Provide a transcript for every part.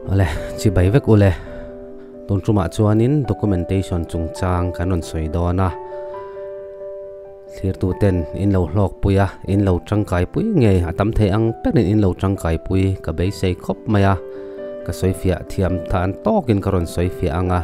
Awle, chibai vek ule. Tun tumah chuanin documentation chungchang kan rawn sawi dawn a. Thlirtu ten in lo hlawk pui a, in lo tangkai pui ngei a tam thei ang berin in lo tangkai pui ka beisei khawp mai a. Ka sawi fiah thiam than tawkin ka rawn sawi fiah ang a.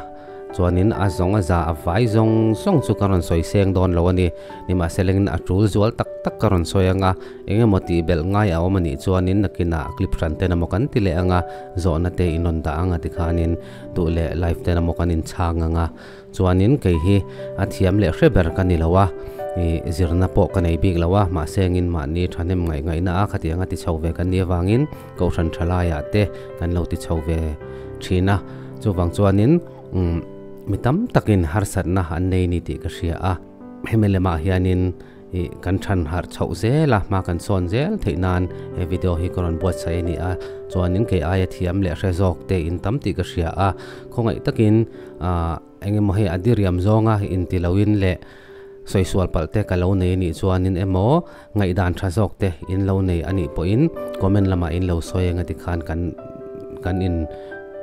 Chuanin a zawng a za a vai zawng zawng chu ka rawn sawi seng dawn lo a ni. Nimahselengin a tul zual tak tak ka rawn sawi ang a, eng emaw tih belh ngai a awm a nih chuanin nakinah clip hran ten emaw kan ti leh ang a, zawhna te in rawn dah ang a tikhanin duh leh live ten emaw kan inchhang ang a. Chuanin kei hi a thiam leh hre ber ka ni lo a, ih zirna pawh ka nei bik lo a, mahsengin mahni thahnem ngaih ngaihna a khatiang a ti chho ve kan nih avangin Kohhran tha laiah te kan lo ti chho ve thin a, chuvang chuanin umm mi tam takin harsatna an nei ni tih ka hria a, hemi lamah hianin ih kan than harh chhoh zel a, hma kan sawn zel theih nan he video hi ka rawn buatsaih a ni a, chuanin kei aia thiam leh hre zawk te in tam tih ka hria a, khawngaih takin ah. Eng emaw hei a diriam zawnga inti loin leh sawisual palh te ka lo nei anih chuanin emaw ngaihdan tha zawk te in lo nei anih pawhin comment lamah in lo sawi eng a tikhan kan kan in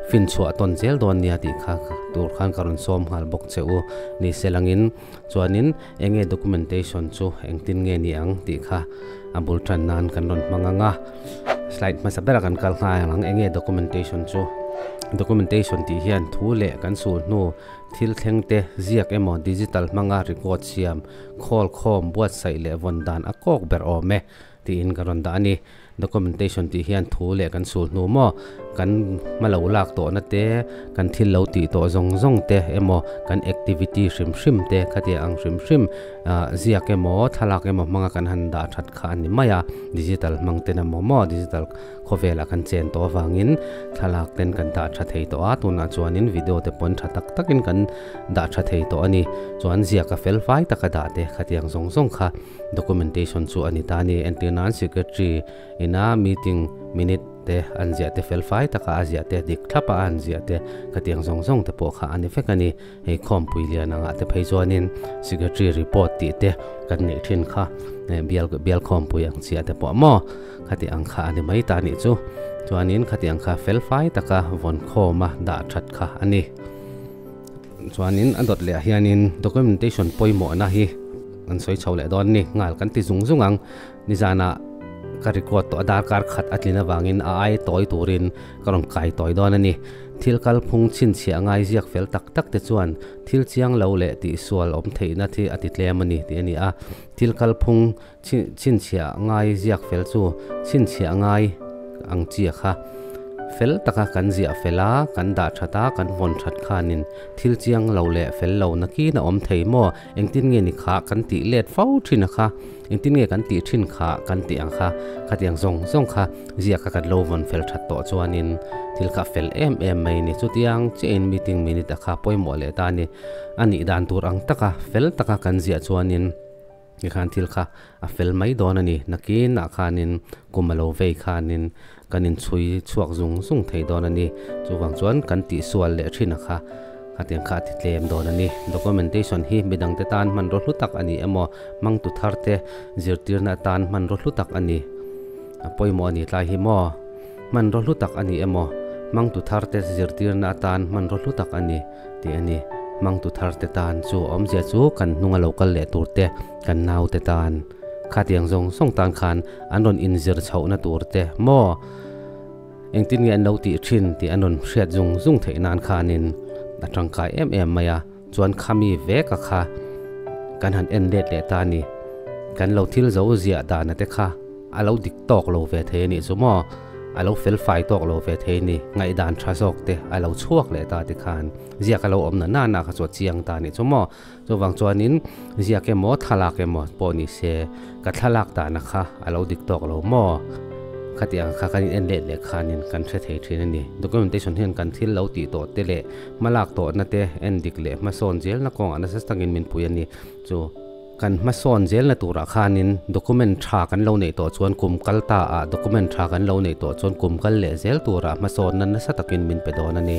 finchhuah tawn zel dawn nia tih kha tur khan ka rawn sawm nghal bawk che u ni se langin chuanin eng nge documentation chu engtin nge ni ang tih kha a bul tan nan kan rawn hmang ang a slide hmasa berah kan kal nghal ang eng nge documentation chu documentation tih hian thu leh kan sul hnu thil thleng te ziak emaw digital hmanga record siam khawl khawm buatsaih leh vawn dan a kawk ber awm e tiin ka rawn dah a ni. Documentation tih hian thu leh kan sul hnu maw, kan hma lo lak tawhna te, kan thil lo tih tawh zawng zawng te emaw, kan activity hrim hrim te khatia ang hrim hrim ah ziak emaw thlalak emaw hmanga kan han dah that kha a ni mai a, digital hmang ten emaw maw digital khawvelah kan chen tawh avangin thlalak ten kan dah tha thei tawh a, tunah chuanin video te pawn tha tak takin kan dah tha thei tawh a ni, chuan ziak a fel fai taka dah te khatiang zawng zawng kha. Documentation chu a ni ta a ni. Entir nan Secretary ina meeting minute te an ziah te fel fai taka a ziah te dik thlap a an ziah te khatiang zawng zawng te pawh kha a ni vek a ni. Hei khawmpui lian angah te phei chuanin Secretary report tih te kan neih thin kha bial bial khawmpui ang chiah te pawh maw khati ang kha a ni mai ta a nih chu. Chuanin khati ang kha fel fai taka vawn khawma dah that kha a ni. Chuanin a dawt leh ah hianin documentation pawimawhna hi an sawi chho leh dawn a ni. Nghal kan ti zung zung ang. Nizanah ka record tawh a darkar khat a tlin avangin a ai tawi turin ka rawn kai tawi dawn a ni. Thil kalphung chhinchhiah ngai ziak fel tak tak te chuan thil chiang lo leh tihsual awm theihna thi a ti tlem a ni tih a ni a. Thil kalphung Chhinchhiah ngai ziak fel chu chhinchhiah ngai ang chi a kha. Fel taka kan ziah fel a, kan dah that a, kan vawn that khanin thil chiang lo leh fel lo nakin a awm thei maw? Engtin nge ni kha kan tih let fo thin a kha? Engtin nge kan tih thin kha kan tih ang kha? Khatiang zawng zawng kha ziak a kan lo vawn fel that tawh chuanin thil kha fel em em mai ni. Chutiang chiahin meeting minute a kha pawimawh leh ta a ni. A nih dan tur ang taka fel taka kan ziah chuanin. Tikhan thil kha a fel mai dawn a ni. Nakinah khanin kum a lo vei khanin kan inchhui chhuak zung zung thei dawn a ni. Chuvang chuan kan tihsual leh thin a kha khatiang kha a ti tlem dawn a ni. Documentation hi midangte tan hmanraw hlu tak a ni emaw, hmangtu tharte zirtirna atan hmanraw hlu tak a ni. A pawimawh a ni tlai hi maw? Hmanraw hlu tak a ni emaw, hmangtu tharte zirtirna atan hmanraw hlu tak a ni. Tih a ni. Hmangtu thar te tan chu awmzia chu kan hnunga lo kal leh tur te, kan nau te tan, khatiang zawng zawng tan khan an rawn inzir chhohna tur te maw? Engtin nge an lo tih thin tih an rawn hriat zung zung theih nan khanin a tangkai em em mai a, chuan khami veka kha kan han en let leh ta a ni. Kan lo thil zo ziah dana te kha a lo dik tawk lo ve thei a nih chu maw? A lo fel fai tawk lo ve thei ni, ngaihdan tha zawk te a lo chhuak leh ta tikhan ziak a lo awm na nana kha chu a chiang ta nih chu maw. Chuvang chuanin ziak emaw thlalak emaw pawh ni se ka thlalak dahna kha a lo dik tawk lo maw? Khati ang kha kan in en let leh khanin kan hre thei thin a ni. Documentation hian kan thil lo tih tawh te leh hmalak tawhna te en dik leh hmasawn zelna kawngah nasa takin min pui a ni. Chu. Kan hmasawn zelna turah khanin document tha kan lo neih tawh chuan kum kal ta ah document tha kan lo neih tawh chuan kum kal leh zel turah hmasawnna nasa takin min pe dawn a ni.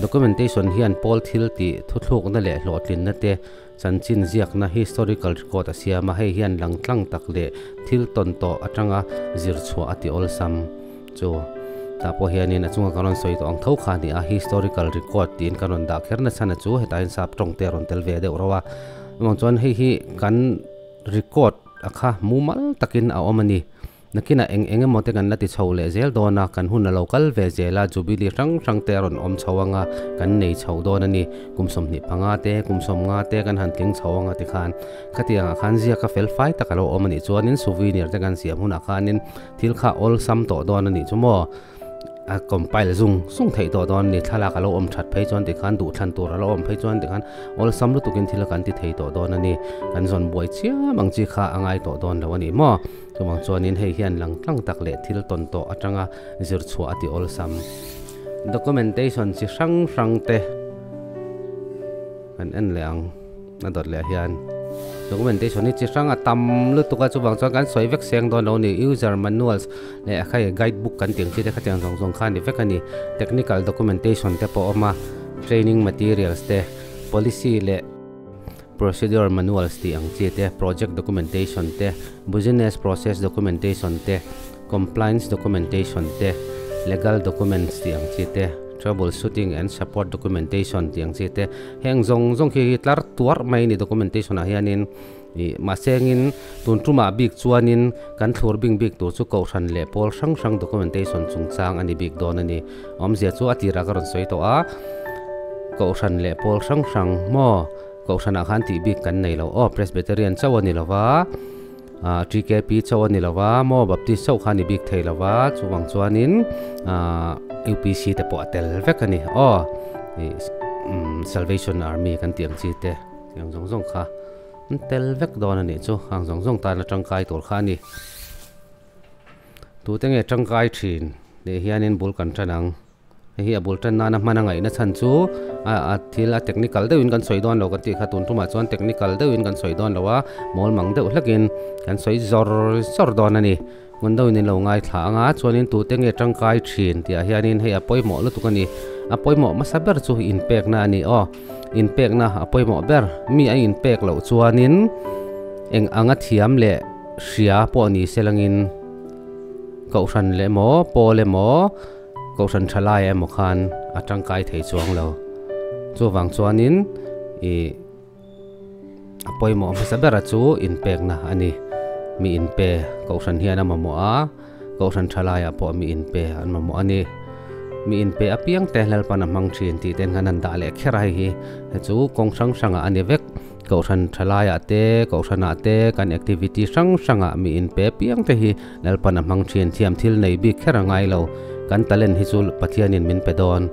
Documentation hian pawl thil tih thuthlukna leh hlawhtlinna te chanchin ziakna historical record a siam a, hei hian langtlang tak leh thil tawn tawh atanga zir chhuah a ti awlsam chu. Tah pawh hianin a chunga kan rawn sawi tawh ang tho kha a ni a, historical record tiin kan rawn dah kher nasa na chu hetah hian sap tawng te a rawn tel ve deuh rauh a. Chuvang chuan hei hi kan record a kha mumal takin a awm a ni. Nakinah eng eng emaw te kan la ti chho leh zel dawn a, kan hun a lo kal ve zel a, Jubilee hrang hrang te a rawn awm chho ang a, kan nei chho dawn a ni. Kum 25 te, kum 50 te kan han tling chho ang a tikhan khatiangah khan ziaka fel fai tak a lo awm a nih chuanin souvenir te kan siam hunah khanin thil kha awlsam tawh dawn a nih chu maw? A compile zung zung theih tawh dawn a ni. Thlalak a lo awm that phei chuan tikhan duhthlan tur a lo awm phei chuan tikhan awlsam lutukin thil kan ti thei tawh dawn a ni. Kan zawn buai chiam ang chi kha a ngai tawh dawn lo a ni maw? Chuvang chuanin hei hian lang tlang tak leh thil tawn tawh atanga zir chhuah a ti awlsam. Documentation chi hrang hrang te kan en leh ang. A dawt leh hian documentation hi chi hrang a tam lutuk a chuvang chuan kan sawi vek seng dawn lo a ni user manuals leh a khai guide book kan tih ang chi te khatiang zawng zawng kha a ni vek a ni technical documentation te pawh a awm a training materials te policy leh procedure manuals tih ang chi te project documentation te business process documentation te compliance documentation te legal documents tih ang chi te troubleshooting and support documentation tih ang chi te. Heng zawng zawng khi hi tlar tuarh mai a ni documentation ah hianin ih mahse engin tun tumah bik chuanin kan thlur bing bik tur chu kohhran leh pawl hrang hrang documentation chungchang a ni bik dawn a ni. Awmzia chu a tirah ka rawn sawi tawh a, kohhran leh pawl hrang hrang maw kohhranah khan tih bik kan nei lo aw Presbyterian chauh a ni lo va, ah TKP chauh a ni lo va, maw Baptist chauh kha a ni bik thei lo va, chuvang chuanin ah UPC te pawh a tel vek a ni aw ih umm Salvation Army kan tih ang chi te tiang zawng zawng kha an tel vek dawn a nih chu hang zawng zawng tana tangkai tur kha a ni. Tute nge tangkai thin tih hianin bul kan tan ang. Hei hi a bul tan nana hman a ngaihna chhan chu a a thil a technical deuhin kan sawi dawn lo kan tih kha tun tumah chuan technical deuhin kan sawi dawn lo a, mawl mang deuh hlekin kan sawi zawr zawr dawn a ni. Ngun deuhin in lo ngaithla ang a, chuanin tute nge tangkai thin tih ah hianin hei a pawimawh lutuk a ni. A pawimawh hmasa ber chu inpekna a ni aw. Inpekna a pawimawh ber. Mi a inpek loh chuanin eng anga thiam leh hria pawh ni se langin kohhran leh emaw pawl emaw, Kohhran tha lai emaw khan a tangkai thei chuang lo. Chuvang chuanin ih a pawimawh hmasa bera chu inpekna a ni. Mi inpe Kohhran hian a mamawh a, Kohhran tha laiah pawh mi inpe an mamawh a ni. Mi inpe apiang te Lalpan a hmang thin tih ten khan an dah leh kher a hei hi. Hei chu kawng hrang hrangah a ni vek. Kohhran thalaiah te, Kohhranah te, kan activity hrang hrangah mi inpe piang te hi Lalpan a hmang thin. Thiam thil nei bik kher a ngai lo. Kan talent hi chu Pathianin min pe dawn.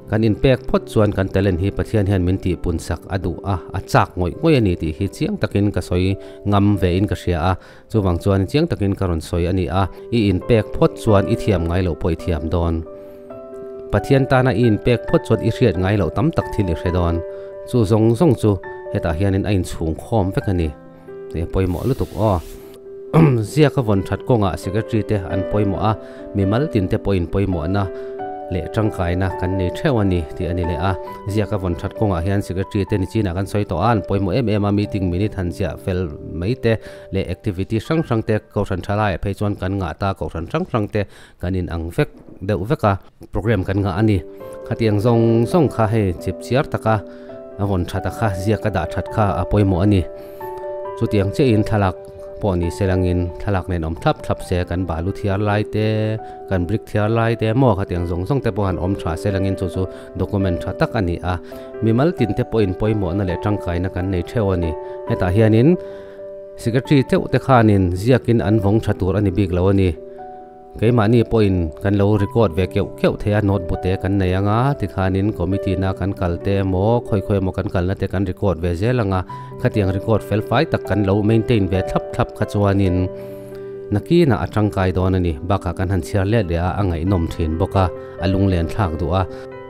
Kan inpek phawt chuan kan talent hi Pathian hian min tihpun sak a duh a, a chak ngawih ngawih a ni tih hi chiang takin ka sawi ngam vein ka hria a. Chuvang chuan chiang takin ka rawn sawi a ni a, i inpek phawt chuan i thiam ngai loh pawh i thiam dawn. Pathian tana i inpek phawt chuan i hriat ngai loh tam tak thil i hre dawn. Chu zawng zawng chu hetah hianin a inchhung khawm vek a ni. Hei a pawimawh lutuk aw. Ziaka vawn that kawngah secretary te an pawimawh a, mimal tin te pawhin pawimawhna leh tangkaina kan nei theuh a ni tih a ni leh a. Ziaka vawn that kawngah hian secretary te ni chinah kan sawi tawh a, an pawimawh em em a, meeting minute han ziah fel mai te leh activity hrang hrang te kohhran tha laiah phei chuan kan ngah ta kohhran hrang hrang te kan in ang vek deuh vek a, program kan ngah a ni. Khatiang zawng zawng kha hei chip chiar taka a vawn that a kha ziak a dah that kha a pawimawh a ni. Chutiang chiahin thlalak pawh ni se langin thlalak nen awm thlap thlap se kan balu thiar lai te, kan brick thiar lai te maw khatiang zawng zawng te pawh han awm tha se langin chu chu document tha tak a ni a. Mimal tin te pawhin pawimawhna leh tangkaina kan nei theuh a ni. Hetah hianin Secretary teuh te khanin ziakin an vawng tha tur a ni bik lo a ni. Keimahni pawhin kan lo record ve keuh keuh thei a, notebook te kan nei anga tikhanin committee na kan kal te emaw khawi khawi emaw kan kalna te kan record ve zel anga khatiang record fel fai tak kan lo maintain ve thlap thlap kha chuanin nakinah a tangkai dawn a ni. Bakah kan han chhiar let leh a, a ngaihnawm thin bawk a, a lunglen thlak duh a.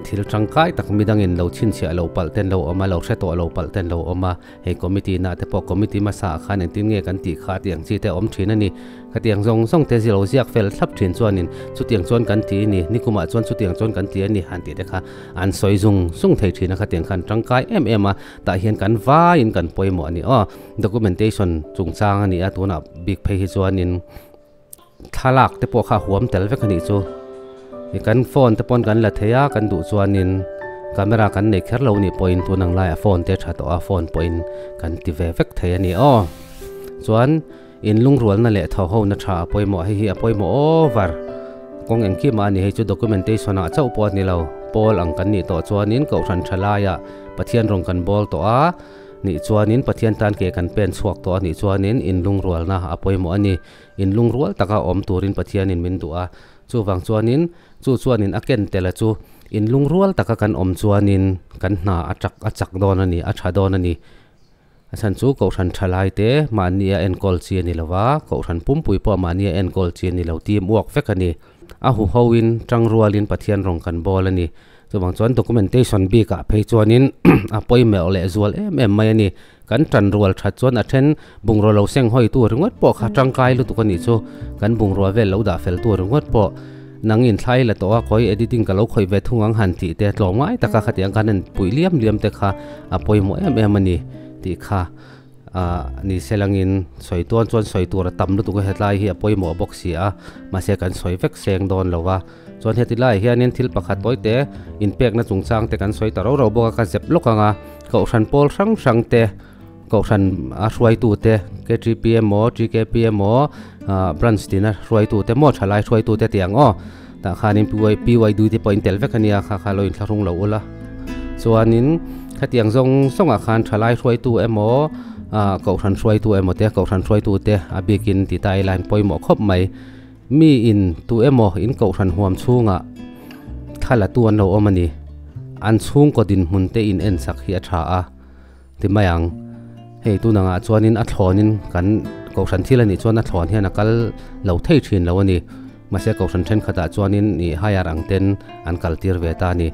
Thil tangkai tak midangin lo chhinchhiah lo palh ten lo awm a, lo hre tawh lo palh ten lo awm a. Hei committee na te pawh committee hmasa ah khan engtin nge kan tih kha tih ang chi te a awm thin a ni. Khatiang zawng zawng te zilo ziak fel thlap thin chuanin chutiang chuan kan ti a ni, nikumah chuan chutiang chuan kan ti a ni han tih te kha an sawi zung zung thei thin a, khatiang khan tangkai em em a, tah hian kan vaiin kan pawimawh a ni aw. Documentation chungchang a ni a tunah bik phei hi chuanin. Thlalak te pawh kha huam tel vek a nih chu. Ih kan phone te pawn kan la thei a, kan duh chuanin camera kan nei kher lo nih pawhin tun ang laiah phone te tha tawh a, phone pawhin kan ti ve vek thei a ni aw. Chuan in lungrualna leh tho ho na tha a pawimawh, hei hi a pawimawh over. Kawng engkim ah a ni, hei chu documentation ah chauh pawh a ni lo. Pawl ang kan nih tawh chuanin kohhran tha laiah Pathian rawn kan bawl tawh a. Nih chuanin Pathian tan ke kan pen chhuak tawh a nih chuanin inlungrualna a pawimawh a ni. Inlungrual taka awm turin Pathianin min duh a. Chuvang chuanin chu chuanin a ken tel a chu inlungrual taka kan awm chuanin kan hna a chak a chak dawn a ni, a tha dawn a ni. A chhan chu Kohhran thalaite mahnia enkawl chi a ni lo va, Kohhran pumpui pawh mahnia enkawl chi a ni lo, team work vek a ni. A huhoin tangrualin Pathian rawng kan bawl a ni. Chuvang chuan documentation bikah phei chuanin a pawimawh leh zual em em mai a ni. Kan tan rual that chuan a then bungraw lo seng hawi tu ringawt pawh kha tangkai lutuk a nih chu. Kan bungrua vel lo dah fel tu ringawt pawh nang in thlai la tawh a, khawi editing ka lo khawih ve thung ang han tih te tlawm ngai taka khatiang khan an puih liam liam te kha a pawimawh em em a ni tih kha ni selangin sawi tuan chuan sawi tur a tam lutuk a hetlai hi a pawimawh bawk si a, mahse kan sawi vek seng dawn lo a. Chuan heti laiah hianin thil pakhat tawite inpekna chungchang te kan sawi ta rau rau bawk a, ka zep lawk ang a, Kohhran pawl hrang hrang te, Kohhran a hruaitu te, KTP emaw, TKP emaw, branch tina hruaitu te maw, thalai hruaitu te tih ang aw, tah khanin PYD te pawh in tel vek a nia, kha kha lo inthlahrung lo ula. Chuanin khatiang zawng zawngah khan thalai hruaitu emaw, Kohhran hruaitu emaw te, Kohhran hruaitu te a bikin ti ta ila in pawimawh khawp mai. Mi in tu emaw in kohhran huam chhungah thla la tu an lo awm a ni. An chhungkaw dinhmun te in en sak hi a tha a ti mai ang. Hei tunangah chuanin a thlawnin kan kohhran thil a nih chuan a thlawn hian a kal lo thei thin lo a ni. Mahse kohhran thenkhatah chuanin ih hire ang ten an kal tir ve ta a ni.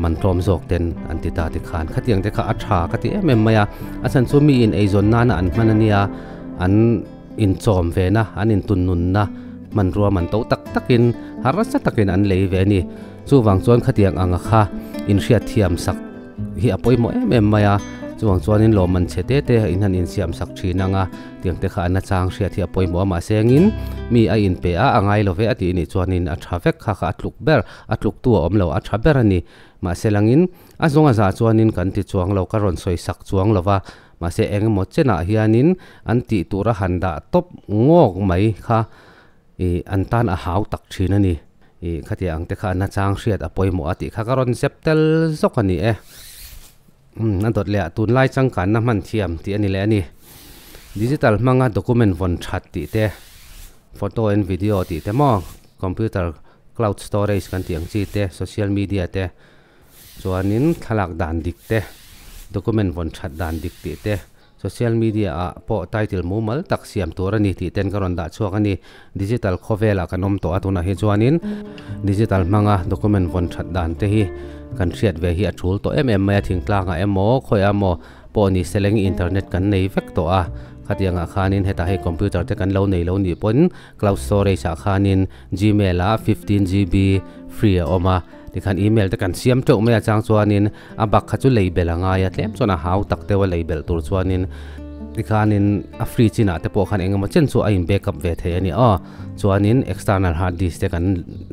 Man tlawm zawk ten an ti ta tikhan khatiang te kha a tha ka ti em em mai a. A chhan chu mi in eizawn nana an hman a nia an. Inchawm vena an intunnunna hmanrua man to tak takin harsa takin an lei ve a ni. Chuvang chuan khatiang anga kha inhriatthiam sak hi a pawimawh em em mai a, chuvang chuanin lawmman chhe te te in han insiam sak thin anga tiang te kha a nachang hriat hi a pawimawh a, mahse engin mi a inpe a, a ngai lo ve a tih nih chuanin a tha vek kha kha a tluk ber, a tluktu a awm lo, a tha ber a ni. Mahse langin a zawnga zah chuanin kan ti chuang lo, ka rawn sawi sak chuang lo va. Mahse eng emaw chenah hianin an tih tura han dah tawp ngawk mai kha ih an tan a hau tak thin a ni. Ih khatiang ang te kha a nachang hriat a pawimawh a tih kha ka rawn zep tel zawk a ni e. Umm a dawt leh ah tunlai changkanna hman thiam tih a ni leh a ni. Digital hmanga document vawn that tih te, photo and video tih te maw, computer cloud storage kan tih ang chi te, social media te, Chuanin thlalak dan dik te, document vawn that dan dik tih te, social media ah pawh title mumal tak siam tur a ni tih ten ka rawn dah chhuak a ni. Digital khawvelah kan awm tawh a tunah hi chuanin digital hmanga document vawn that dan te hi kan hriat ve hi a tul tawh em em mai a, thingtlangah emaw khawiah emaw pawh ni seleng internet kan nei vek tawh a, khatiangah khanin hetah hei computer te kan lo nei lo nih pawhin cloud storage ah khanin gmail ah 15 GB free a awm a. Tikhan email te kan siam teuh mai a chang chuanin a bak kha chu lei belh a ngai a, tlem chuan a hau tak deuh a lei belh tur chuanin tikhanin a free chinah te pawh khan eng emaw chen chu a in backup ve thei a ni aw. Chuanin external hard disk te kan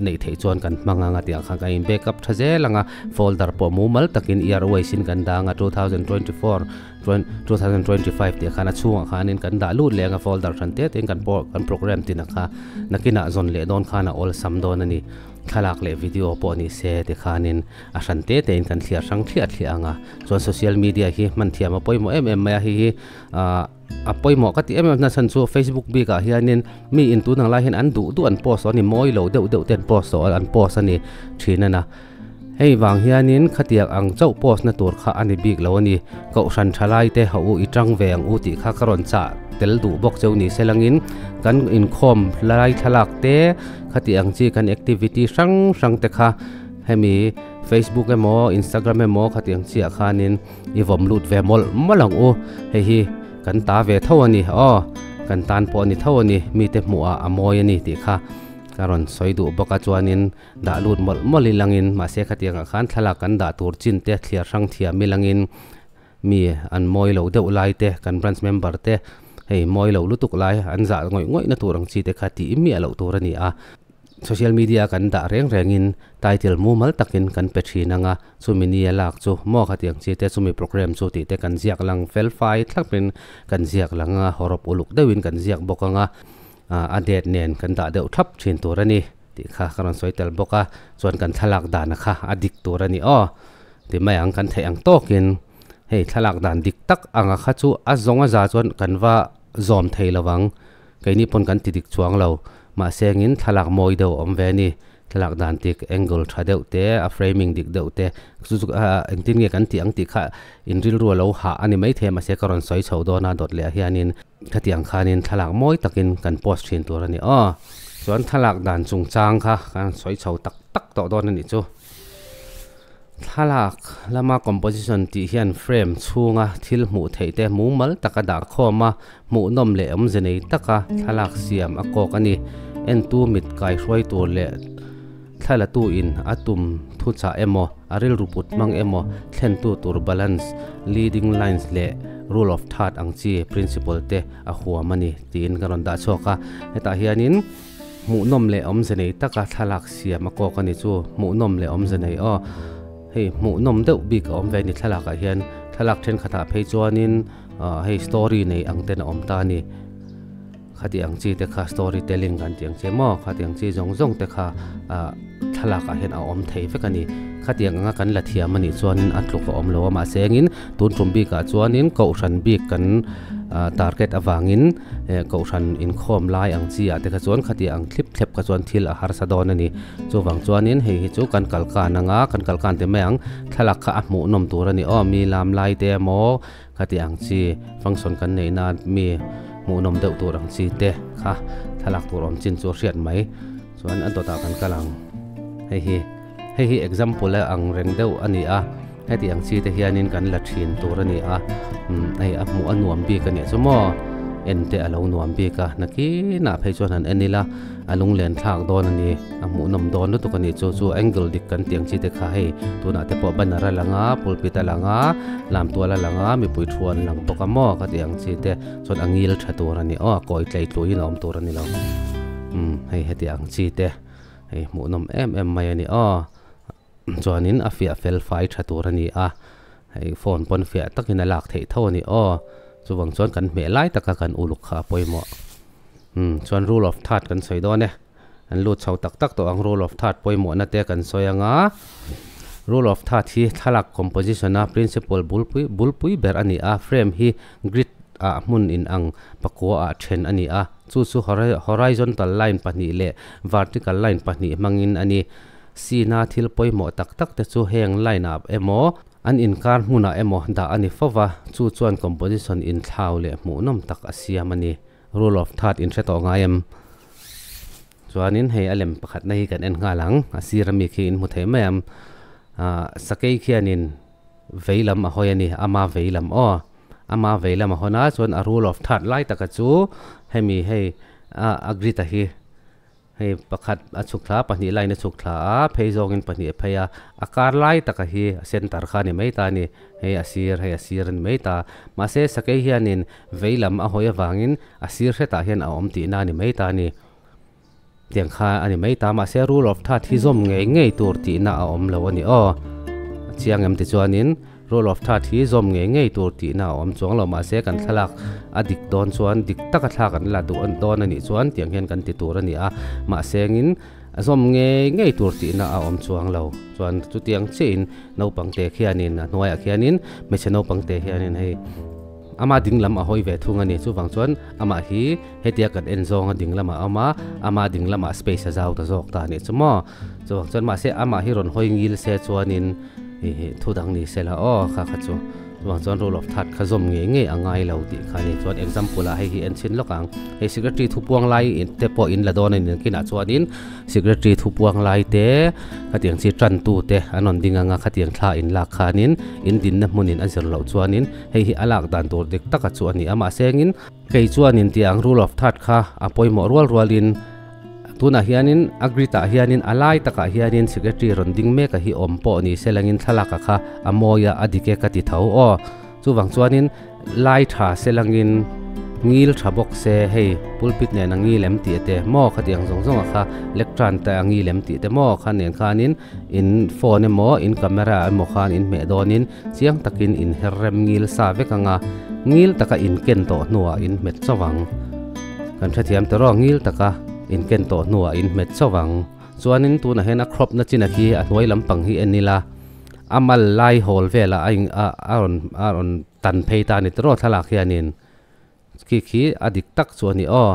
neih theih chuan kan hmang ang a tih ang khan kan in backup tha zel ang a, folder pawh mumal takin year wise in kan dang a 2024 2025 tih khan a chhungah khanin kan dah lut leh ang a folder hran te tein kan kan program tin ang kha nakinah zawn leh dawn khan a awlsam dawn a ni. Thlalak leh video pawh ni se tikhanin a hran te tein kan thliar hrang thliah thliah ang a, chuan social media hi hman thiam a pawimawh em em mai a, hei hi ah a pawimawh ka tih em em na chhan chu Facebook bikah hianin mi in tun ang lai hian an duh duh an post a ni mawi lo deuh deuh te an post tawh an post a ni thin a na hei vang hianin khatiang ang chauh post na tur kha a ni bik lo a ni kohhran thalai te ho u i tang ve ang u tih kha ka rawn chah tel duh bawk cheu ni se langin kan inkhawm lai thlalak te. Khati ang chi kan activity hrang hrang te kha hemi Facebook emaw Instagram emaw khati ang chiah khanin i vawm lut ve mawlh mawlh ang u. Hei hi kan ta ve tho a ni aw, kan tan pawh a ni tho a ni, mite hmuh ah a mawi a ni tih kha ka rawn sawi duh bawk a chuanin dah lut mawlh mawlh ilangin mahse khatiangah khan thlalak kan dah tur chin te thliar hrang thiam ilangin mi an mawi lo deuh lai te kan branch member te. Hei mawi lo lutuk lai an zah ngawih ngawih na tur ang chi te kha tih miah loh tur a ni a. Social media kan dah reng rengin title mumal takin kan pe thin ang a, chumi ni a lak chu maw khatiang chi te chumi program chu tih te kan ziak lang fel fai thlapin kan ziak lang a, hawrawp uluk deuhin kan ziak bawk ang a, a date nen kan dah deuh thlap thin tur a ni tih kha ka rawn sawi tel bawk a, chuan kan thlalak dan kha a dik tur a ni aw ti mai ang kan theih ang tawkin hei thlalak dan dik tak anga kha chu a zawng a za chuan kan va zawm thei lo vang keini pawn kan ti dik chuang lo mahse angin thlalak mawi deuh a awm ve a ni thlalak dan dik angle tha deuh te a framing dik deuh te chu chu ah engtin nge kan tih ang tih kha in rilru a lo hah a ni maithei a mahse ka rawn sawi chho dawn a dawt leh ah hianin Khatiang khanin thlalak mawi takin kan post thin tur a ni aw. Chuan thlalak dan chungchang kha kan sawi chho tak tak tawh dawn a nih chu. Thlalak lama composition tih hian frame chhunga thil hmuh theih te mumal taka dah khawm a, hmuhnawm leh awmze nei taka thlalak siam a kawk a ni. Entu mit kaihruai tur leh Thlalatu in a tum thuchah emaw, a rilru put hmang emaw thlentu tur balance, leading lines leh rule of third ang chi principle te a huam a ni tiin ka rawn dah chhuak a. Hetah hianin hmuhnawm leh awmze nei taka thlalak siam a kawk a ni chu hmuhnawm leh awmze nei aw. Hei hmuhnawm deuh bik a awm ve a ni thlalakah hian thlalak thenkhatah phei chuanin hei story nei ang ten a awm ta a ni. Khati ang chi te kha story telling kan tih ang che maw? Khati ang chi zawng zawng te kha ah thlalak ah hian a awm thei vek a ni. Khatiang anga kan la thiam a nih chuanin a tluk a awm lo a, mahse engin tun tum bikah chuanin kohhran bik kan ah target avangin eh kohhran inkhawm lai ang chi ah te kha chuan khati ang thlip thlep kha chuan thil a harsa dawn a ni. Chuvang chuanin hei hi chu kan kalkan anga kan kalkan ti mai ang thlalak kha a hmuhnawm tur a ni aw, mi lam lai te emaw Khati ang chi function kan neih na mi hmuhnawm deuh tur ang chi te kha thlalak tur awm chin chu a hriat mai chuan a dawtah kan kal ang hei hi hei hi example a ang reng deuh a ni a heti ang chi te hianin kan la thin tur a ni a umm hei a hmuh a nuam bik a nih chu maw en te a lo nuam bik a nakinah phei chuan han en ila a lunglen thlak dawn a ni. A hmuhnawm dawn lutuk a nih chu chu angle dik kan tih ang chi te kha hei tunah te pawh banner a lang a pulpit a lang a lamtual a lang a mipui thu an lang bawk a maw ka tih ang chi te chuan a ngil tha tur a ni aw a kawi tlei tluiin a awm tur a ni lo umm hei heti ang chi te hei hmuhnawm em em mai a ni aw chuanin a fiah fel fai tha tur a ni a hei phone pawn fiah takin a lak theih tho a ni aw chuvang chuan kan hmeh lai taka kan uluk kha a pawimawh umm chuan rule of third kan sawi dawn e. An lut chho tak tak tawh ang. Rule of third pawimawhna te kan sawi ang a, rule of third hi thlalak composition a principle bulpui bulpui ber a ni a, frame hi grid ah hmun in ang pakua ah then a ni a, chu chu horizontal line pahnih leh vertical line pahnih hmangin a ni. Scene a thil pawimawh tak tak te chu heng line ah emaw an inkar hmunah emaw dah a ni fo va, chu chuan composition inthlau leh hmuhnawm tak a siam a ni. Rule of third in hre tawh ngai em? Chuanin hei a lem pakhatna hi kan en nghal ang, a sir ami khi in hmu thei mai ang. Ahh sakei khianin vei lam a hawi a ni, ama vei lam aw. Ama vei lam a hawn a, chuan a rule of third lai taka chu hemi hei a grid a hi Hei pakhat a chhuk thla a, pahnih line a chhuk thla a, phei zawngin pahnih a phei a, a kar lai taka hi a center kha a ni mai ta a ni, hei a sir hei a sir a ni mai ta. Mahse sakei hianin vei lam a hawi avangin a sir hretah hian a awm tihna a ni mai ta a ni. Tiang kha a ni mai ta, mahse rule of third hi zawm ngei ngei tur tihna a awm lo a ni aw. A chiang em tichuanin. Rule of third hi zawm ngei ngei tur tihna a awm chuang lo mahse kan thlalak a dik dawn chuan dik taka thla kan la duh dawn a nih chuan tiang hian kan ti tur a ni a mahse engin a zawm ngei ngei tur tihna a awm chuang lo chuan chutiang chiahin naupang te khianin a hnuaiah khianin hmeichhe naupang te hianin hei ama ding lam a hawi ve thung a ni chuvang chuan amah hi hetia kan en zawnga ding lamah a awm a ama ding lamah space a zau ta zawk ta a nih chu maw chuvang chuan mahse amah hi rawn hawi ngil se chuanin. Hihi thu dang ni se la aw kha kha chu chuvang chuan rule of third kha zawm ngei ngei a ngai lo tih kha ni chuan example ah hei hi en chhin lawk ang hei secretary thu puang lai te pawh in la dawn a ni nakinah chuanin secretary thu puang lai te khatiang chi tan tu te an rawn ding anga khatiang thla in lak khanin in dinna hmunin a zir loh chuanin hei hi a lak dan tur dik taka chu a ni a mahse engin kei chuanin tih ang rule of third kha a pawimawh rual rualin Tunah hianin a grid ah hianin a lai takah hianin secretary rawn ding mek a hi awm pawh ni se langin thlalak a kha a mawi a a dik e ka ti tho aw. Chuvang chuanin lai tha se langin Ngil tha bawk se hei pulpit nen a ngil em tih te maw khatiang zawng zawng a kha lectern te a ngil em tih te maw kha nen khanin in phone emaw in camera emaw khan in hmeh dawnin chiang takin in her rem ngil sa vek anga ngil taka in ken tawh hnuah in hmet chauh ang. Kan hrethiam ta rawh ngil taka in ken tawh hnuah in hmet chauh ang. Chuanin tunah hian a crop na chin a khi a hnuai lampang hi en ila a mal lai hawl velah a in a a rawn a rawn tan phei ta a ni tawh thlalak hianin khi khi a dik tak chu a ni aw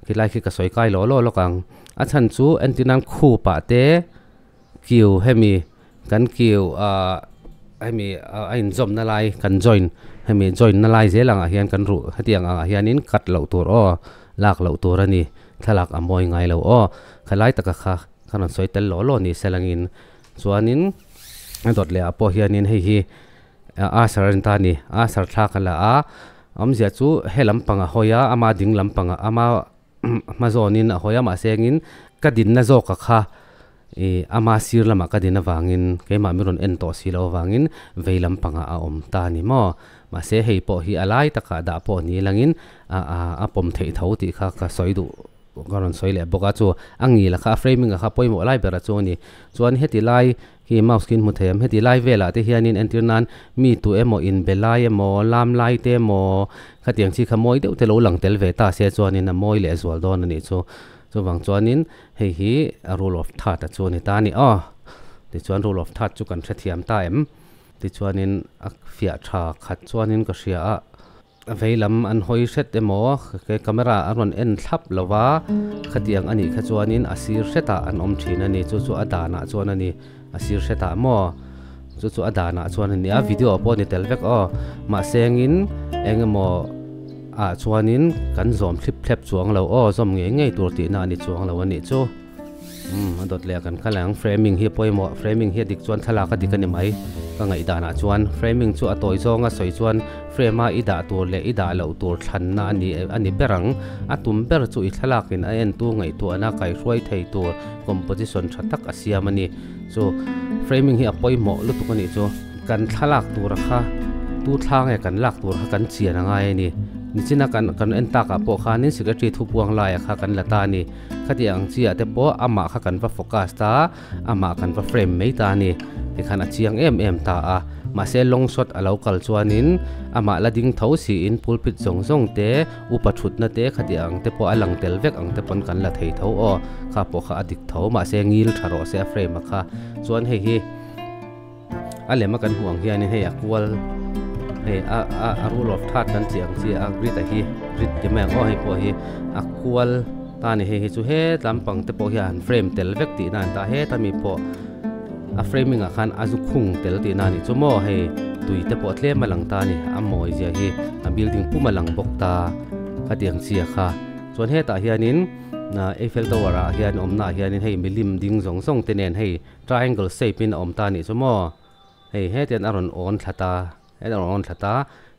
khilai khi ka sawi kai lawh lawh lawk ang a chhan chu entir nan khup ah te kiu hemi kan kiu ah hemi a inzawm na lai kan join hemi join na lai zel ang ah hian kan ruh hetiang ang ah hianin cut loh tur aw lak loh tur a ni thlalak a mawi ngai lo aw khalai taka kha ka rawn sawi tel lawh lawh ni selangin chuanin a dawt leh ah pawh hianin hei hi. Asher a ni ta a ni. Asher thla ka la a, awmzia chu he lampang a hawi a, ama ding lampang a, ama hma zawnin a hawi a, mahse engin ka dinna zawka kha ih ama sir lamah ka din avangin keimah mi rawn en tawh si loh avangin vei lampangah a awm ta a ni maw. Mahse hei pawh hi a lai takah dah pawh ni langin a a a pawm theih tho tih kha ka sawi duh. Ka rawn sawi leh bawk a, chu a ngil a kha a framing a kha pawimawh lai ber a chu a ni. Chuan heti lai khi mouse khi in hmu thei ang, heti lai velah te hianin entir nan mi tu emaw inbe lai emaw lam lai te emaw khatiang chi kha mawi deuh te lo lang tel ve ta se chuanin a mawi leh zual dawn a nih chu. Chuvang chuanin hei hi a rule of third a chu a ni ta a ni aw. Tichuan rule of third chu kan hrethiam ta em? Tichuanin a fiah tha khat chuanin ka hria a. A vei lam an hawi hret emaw ke camera a rawn en thlap lo va, khatiang a nih kha chuanin a sir hretah an awm thin a ni, chu chu a danah chuan a ni, a sir hretah maw chu chu a danah chuan a ni a, video pawh a ni tel vek aw, mahse engin eng emaw ah chuanin kan zawm thlip thlep chuang lo aw, zawm ngei ngei tur tihna a ni chuang lo a nih chu. Umm a dawt leh a kan kal ang framing hi a pawimawh framing hi a dik chuan thlalak a dik a ni mai ka ngaihdan ah chuan framing chu a tawi zawng a sawi chuan frame a i dah tur leh i dah loh tur thlanna a ni a ni ber ang a tum ber chu i thlalak in a entu ngaihtuahna kaihruai thei tur composition tha tak a siam a ni chu framing hi a pawimawh lutuk a nih chu kan thlalak tur a kha tu thla nge kan lak tur kha kan chian a ngai a ni nichina kan kan en takah pawh khanin secretary thupuang laia kha kan la ta a ni. Khati ang chiah te pawh amah kha kan va focus ta a, amah kan va frame mai ta a ni. Tikhan a chiang em em ta a. Mahse long shot a lo kal chuanin amah la ding tho siin pulpit zawng zawng te, upa thutna te khati ang te pawh a lang tel vek ang te pawn kan la thei tho aw. Kha pawh kha a dik tho. Mahse ngil tha rawh se a frame a kha. Chuan hei hi a lem a kan hmuh ang hianin hei a kual hei a a a rule of third kan tih ang chi a grid a hi grid ti mai ang aw hei pawh hi a kual ta a ni hei hi chu het lampang te pawh hi a han frame tel vek tihna a ni ta heta mi pawh a framing ah khan a zu khung tel tihna a nih chu maw hei tui te pawh tlem a lang ta a ni a mawi zia hi a building pum a lang bawk ta khatiang chi a kha chuan hetah hianin Eiffel Tower ah hian awmna ah hianin hei milim ding zawng zawng te nen hei. Triangle shape in a awm ta a nih chu maw? Hei hetian a rawn awn thla ta, hetian a rawn awn thla ta.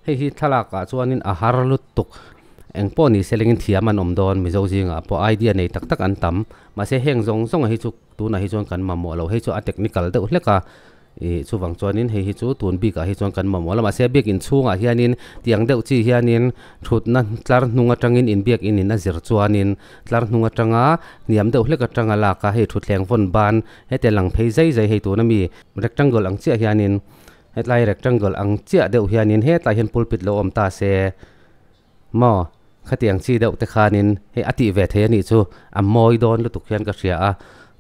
Hei hi thlalak ah chuanin a har lutuk. Eng pawh ni se lengin thiam an awm dawn Mizo zingah pawh idea nei tak tak an tam. Mahse heng zawng zawng ah hi chu tunah hi chuan kan mamawh lo. Hei chu a technical deuh hlek a. Ih chuvang chuanin hei hi chu tun bikah hi chuan kan mamawh lo. Mahse biakin chhungah hianin tiang deuh chi hianin thutna tlar hnung atangin inbiakin in a zir chuanin Tlar hnung atanga hniam deuh hlek atanga lak a hei thutthleng vawn ban heti lang phei zai zai hei tuna mi rectangle ang chiah hianin hetlai rectangle ang chiah deuh hianin hetlai hian pulpit lo awm ta se maw khatiang chi deuh te khanin hei a tih ve thei anih chu a mawi dawn lutuk hian ka hria a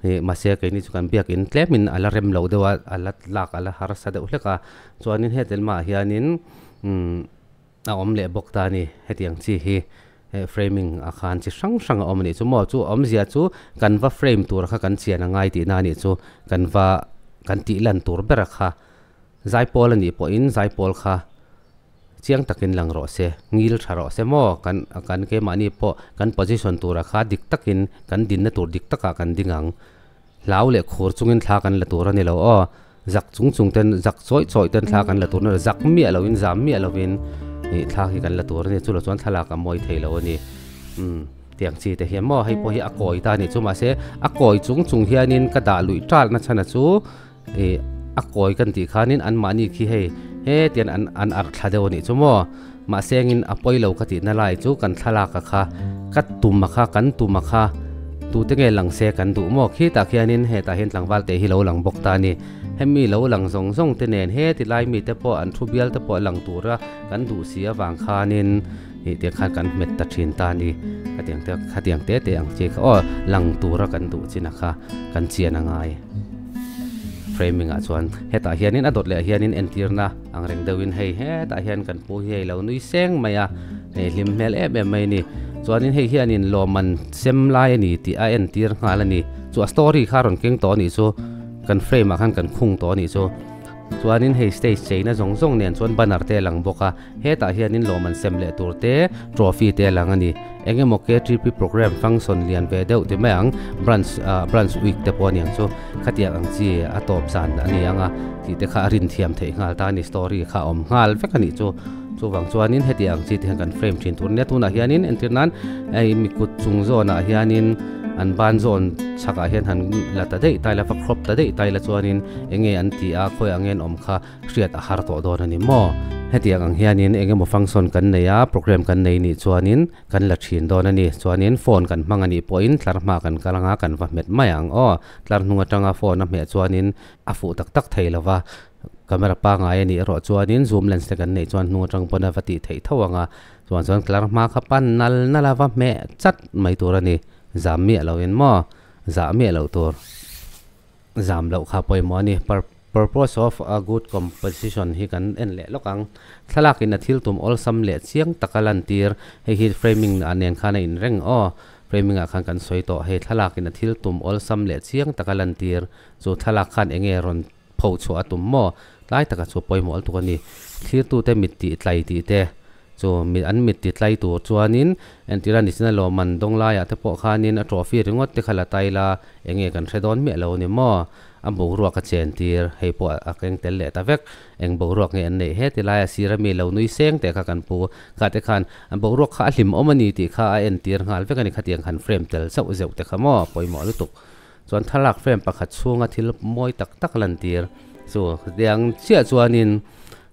ih mahse keini chu kan biakin tlemin a la rem lo deuh a a la lak a la harsa deuh hlek a chuanin heti lamah hianin umm. A awm leh bawk ta a ni. Hetiang chi hi framing a khan chi hrang hrang a awm a nih chu maw? Chu awmzia chu kan va frame tur kha kan chian a ngai tihna a nih chu. Kan va kan tih lan tur ber a kha. Zaipawl a nih pawhin zaipawl kha chiang takin lang rawh se, ngil tha rawh se maw? Kan kan keimahni pawh kan position tura kha dik takin kan dinna tur dik takah kan ding ang. Hlau leh khur chungin thla kan la tur a ni lo aw. Zak chung chung ten, zak chawi chawi ten thla kan la tur a ni lo. Zak miah loin, zam miah loin ih thla hi kan la tur a ni. Chulo chuan thlalak a mawi thei lo a ni. Umm tiang chi te hian maw hei pawh hi a kawi ta a nih chu. Mahse a kawi chung chung hianin ka dah luih talna chhan a chu ih a kawi kan tih khanin anmahni khi hei hetian an an arh thla deuh a nih chu maw. Mahsengin a pawi lo ka tihna lai chu kan thlalak a kha ka tum a kha kan tum a kha tute nge lang se kan duh maw khitah khianin hetah hian tlangval te hi lo lang bawk ta a ni. Hemi lo lang zawng zawng te nen heti lai mite pawh an thu bial te pawh lang tura kan duh si avang khanin ih tiang khan kan hmet ta thin ta a ni. Khatiang te khatiang te te ang chi kha aw lang tura kan duh chin a kha kan chian a ngai. Framing ah chuan hetah hianin a dawt leh ah hianin entirna ang reng deuhin hei hetah hian kan pu hi hei lo nui seng mai a hei hlim hmel em em mai a ni chuanin hei hianin lawmman sem lai a ni tih a entir nghal a ni chu a story kha a rawn keng tawh a nih chu kan frame ah khan kan khung tawh a nih chu. Chuanin hei stage cheina zawng zawng nen chuan banner te a lang bawk a, hetah hianin lawm an sem leh tur te, trophy te a lang a ni. Eng emaw K_T_P programme function lian ve deuh ti mai ang, branch ah branch week te pawh a niang chu khatiang ang chi a tawp zan a ni ang a tih te kha a rin thiam theih nghal ta a ni, story kha a awm nghal vek a nih chu. Chuvang chuanin hetiang ang chi te hian kan frame thin tur nia tunah hianin entir nan hei mi kut chung zawnah hianin an ban zawn chhakah hian han la ta daih ta ila va crop ta daih ta ila chuanin eng nge an tih a khawi ang nge an awm kha hriat a har tawh dawn a ni maw. Hetiang ang hianin eng emaw function kan nei a program kan nei nih chuanin kan la thin dawn a ni chuanin phone kan hmang a nih pawhin tlar hma kan kal anga kan va hmet mai ang aw tlar hnung atanga phone a hmeh chuanin a fuh tak tak thei lo va. Camera pangai a nih erawh chuanin zoom lens te kan neih chuan hnung atang pawn a va tih theih tho ang a, chuan chuan tlar hma kha pan nal nal a va hmeh chat mai tur a ni, zam miah loin maw zah miah loh tur zam loh kha pawimawh a ni. Purpose of a good composition hi kan en leh lawk ang, thlalak in a thil tum awlsam leh chiang taka lantir, hei hi framing ah nen khan a inreng aw, framing ah khan kan sawi tawh, hei thlalak in a thil tum awlsam leh chiang taka lantir chu thlalak khan eng nge rawn pho chhuah a tum maw? Tlai taka chu pawimawh lutuk a ni. Thlirtute mit tih tlai tih te chu mi an mit ti tlai tur chuanin entir a ni sin a lawmman dawng laiah te pawh khanin a trophy ringawt te kha la tai la eng nge kan hre dawn miah lo ni maw? A boruak a chen tir hei pawh a keng tel leh ta vek. Eng boruak nge an neih he ti laia sira mi lo nui seng teh kha kan pu kha te khan a boruak kha a hlimawm a ni tih kha a entir nghal vek a ni khatiang han frame tel zeuh zeuh te kha maw pawimawh lutuk. Chuan thlalak frame pakhat chhunga thil mawi tak tak lantir chu tiang chiah chuanin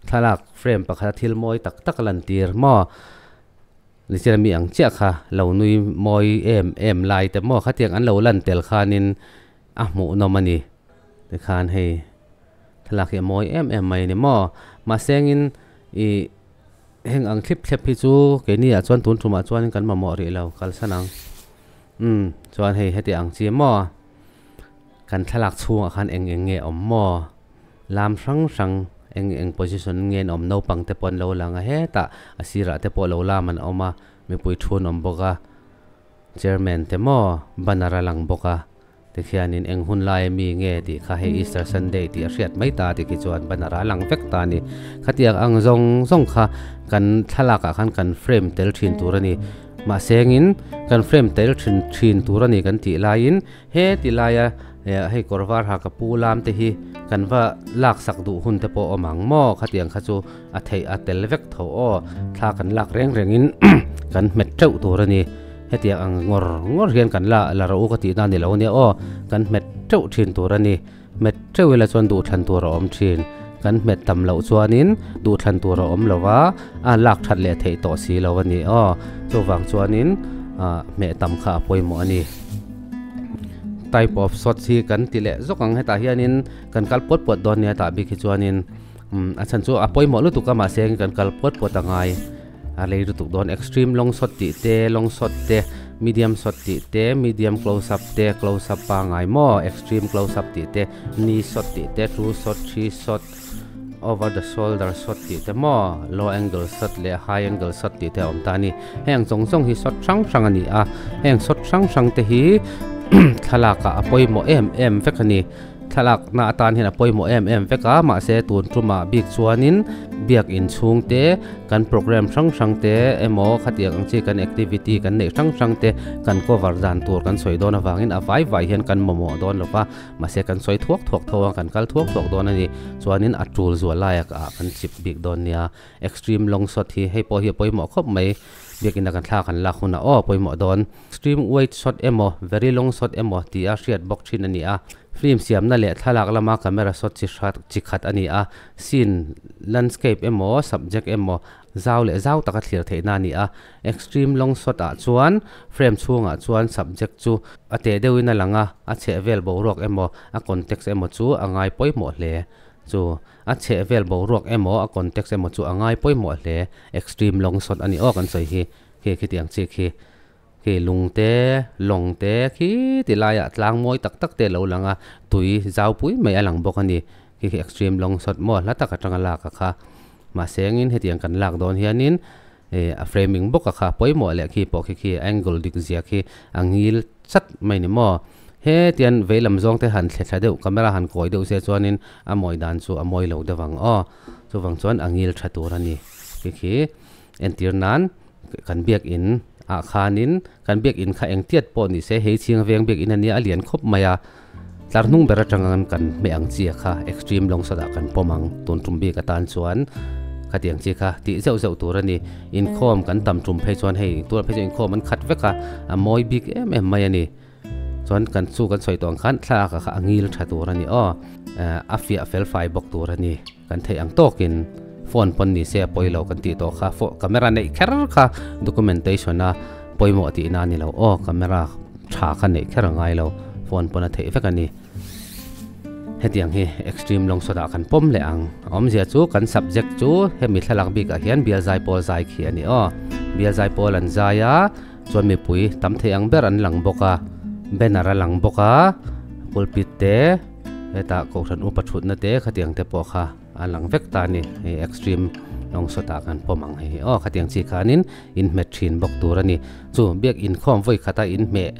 thlalak frame pakhata thil mawi tak tak lantir maw nichina mi ang chiah kha lo nui mawi em em lai te maw khatiang an lo lan tel khanin a hmuh nawm a ni tikhan hei thlalak hi a mawi em em mai a ni maw mahsengin ih heng ang thlip thlep hi chu keini ah chuan tun tumah chuanin kan mamawh rih lo kalsan ang. Umm chuan hei heti ang chi maw? Kan thlalak chhungah khan eng eng nge awm maw? Lam hrang hrang eng eng position nge an awm naupang te pawh an lo lang a hetah a sirah te pawh lo lam an awm a mipui thu an awm bawk a chairman te maw banner a lang bawk a tikhianin eng hun lai ami nge tih kha hei Easter Sunday tih a hriat mai ta tikhi chuan banner a lang vek ta a ni khatiang ang zawng zawng kha kan thlalakah khan kan frame tel thin tur a ni. Mahsengin kan frame tel thin thin tur a ni kan tih laiin he ti laia hei kawr var ha ka pu lam te hi kan va lak sak duh hun te pawh awm ang maw khatiang kha chu a theih a tel vek tho aw thla kan lak reng rengin kan hmet teuh tur a ni hetiang ang ngawr ngawr hian kan la la rawh u ka tih na ni lo ania aw kan hmet teuh thin tur a ni. Hmet teuh ila chuan duhthlan tur a awm thin. Kan hmet tam loh chuanin duhthlan tur a awm lo va, a lak that leh theih tawh si lo a ni aw. Chuvang chuanin hmeh tam kha a pawimawh a ni. Type of shots hi kan ti leh zawk ang hetah hianin kan kal puat puat dawn nia tah bik hi chuanin a chhan chu a pawimawh lutuk a mahse kan kal puat puat a ngai. A lei lutuk dawn extreme long shot tih te long shot te medium shot tih te medium close up te close up pangai maw extreme close up tih te knee shot tih te two shot three shot over the shoulder shot tih te maw low angle shot leh high angle shot tih te a awm ta a ni heng zawng zawng hi shot hrang hrang a ni a heng shot hrang hrang te hi thlalak ah a pawimawh em em vek a ni. Thlalakna atan hian a pawimawh em em vek a, mahse tun tumah bik chuanin biak inchhung te, kan program hrang hrang te emaw khatiang ang chi kan activity kan neih hrang hrang te kan cover dan tur kan sawi dawn avangin a vai vai hian kan mamawh dawn lo va, mahse kan sawi thuak thuak tho a, kan kal thuak thuak dawn a ni. Chuanin a tul zual laiah kan chip bik dawn nia. Extreme long shot hi hei pawh hi a pawimawh khawp mai, biakin a kan thla kan lak hunah aw a pawimawh dawn. Extreme wide shot emaw very long shot emaw tia hriat bawk thin a ni a. Film siamna leh thlalak lama camera shot chi hrat chi khat a ni a, scene, landscape emaw subject emaw Zau leh zau taka thlir theihna a ni a. Extreme long shot ah chuan frame chhungah chuan subject chu a teh deuhin a lang a, a chhehvel boruak emaw a context emaw chu a ngai pawimawh hle. Chu a chhehvel boruak emaw a context emaw chu a ngai pawimawh hle. Extreme long shot a ni aw kan sawi hi khi khitiang chi khi. Khi lung te, lawng te khi ti laiah tlang mawi tak tak te a lo lang a, tui zau pui mai a lang bawk a ni. Khi khi extreme long shot maw hla tak atanga lak a kha. Mahse engin hetiang kan lak dawn hianin eh a framing bawk a kha pawimawh leh khi pawh khi khi angle dik zia khi a ngil chat mai ni maw. Hetian veilam zawng te han thle thla deuh camera han kawi deuh se chuanin a mawi dan chu a mawi lo deuh ang aw. Chuvang chuan a ngil tha tur a ni. Khi khi entir nan Kan biakinn ah khanin kan biakinn kha eng tiat pawh ni se hei chhing veng biakinn a nia a lian khawp mai a, tlar hnung ber atang kan hmeh ang chi a kha extreme long shot ah kan pawm ang tun tum bik atan chuan khatiang chi kha tih zeuh zeuh tur a ni. Inkhawm kan tam tum phei chuan hei tunah phei chuan inkhawm an khat vek a, a mawi bik em em mai a ni. Chuan kan chu kan sawi tawh ang khan thlalak ah kha a ngil tha tur a ni aw, a fiah fel fai bawk tur a ni. Kan theih ang tawkin phone pawn ni se a pawi lo kan tih tawh kha camera neih kher kha documentation a pawimawh tihna a ni lo aw, camera tha kha neih kher a ngai lo, phone pawn a theih vek a ni. Hetiang hi extreme long shot ah kan pawm leh ang. A awmzia chu kan subject chu hemi thlalak bikah hian bial zai pawl zai khi a ni aw. Bial zai pawl an zai a. Chuan mipui tam thei ang ber an lang bawk a, banner a lang bawk a, pulpit te hetah kohhran upa thutna te khatiang te pawh kha a lang vek ta a ni, hei extreme long shot ah kan pawm ang hei hi aw khatiang chi khanin in hmet thin bawk tur a ni. Chu biak inkhawm vawi khata in hmeh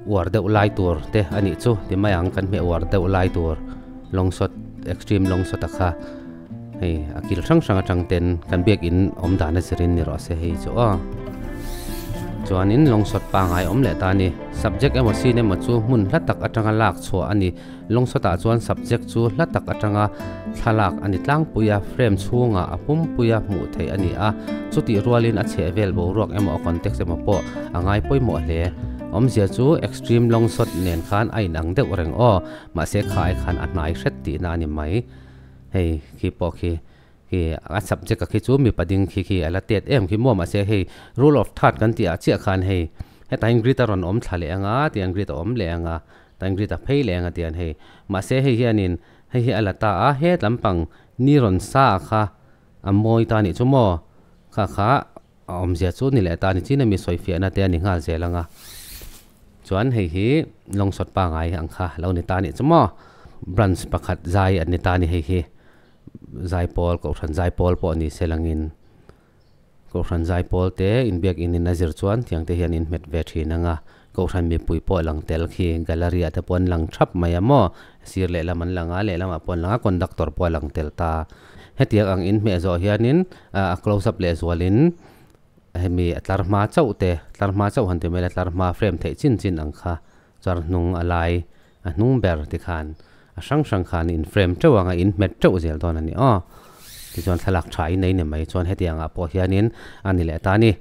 uar deuh lai tur te a nih chu ti mai ang kan hmeh uar deuh lai tur long shot extreme long shot a kha hei a kil hrang hrang atang ten kan biakin awm dan a zirin ni rawh se hei chu aw chuanin long shot pangai awm leh ta a ni subject emaw scene emaw chu hmun hla tak atanga lak chhuah a ni long shot ah chuan subject chu hla tak atanga thlalak a ni tlangpui a frame chhungah a pumpui a hmuh theih a ni a chutih rualin a chheh vel boruak emaw a context emaw pawh a ngai pawimawh hle awmzia chu extreme long shot nen khan a inang deuh reng aw mahse kha ai khan a hnai hret tihna a ni mai. Hei khi pawh khi khi a subject a khi chu mipa ding khi khi a la tet em khi maw mahse hei rule of third kan tih ah chiah khan hei hetah hian grid a rawn awm thla leh ang a tiang grid a awm leh ang a tiang grid a phei leh ang a tiang hei mahse hei hianin hei hi a la ta a het lampang ni rawn sa a kha a mawi ta nih chu maw kha kha a awmzia chu ni leh ta ni chin a mi sawifiahna te a ni nghal zel ang a chuan hei hi lawng sawt pangai ang kha lo ni ta nih chu maw branch pakhat zai an ni ta ni hei hi zaipawl kohhran zaipawl pawh ni se langin kohhran zaipawl te inbiak in in a zir chuan tiang te hian in hmet ve thin ang a kohhran mipui pawh lang tel khi gallery ah te pawh an lang thap mai a maw sir lehlam an lang a lehlamah pawh an lang a conductor pawh a lang tel ta. Hetiang ang in hmeh zawh hianin a close up lehzualin hemi a tlar hma chauh te, tlar hma chauh han ti mai ila tlar hma frame theih chin chin ang kha chuan hnung a lai a hnung ber ti khan a hrang hrang khan in frame teuh ang a in hmet teuh zel dawn a ni aw. Tichuan thlalak tha in nei ni mai chuan hetiang ah pawh hianin a ni leh ta a ni.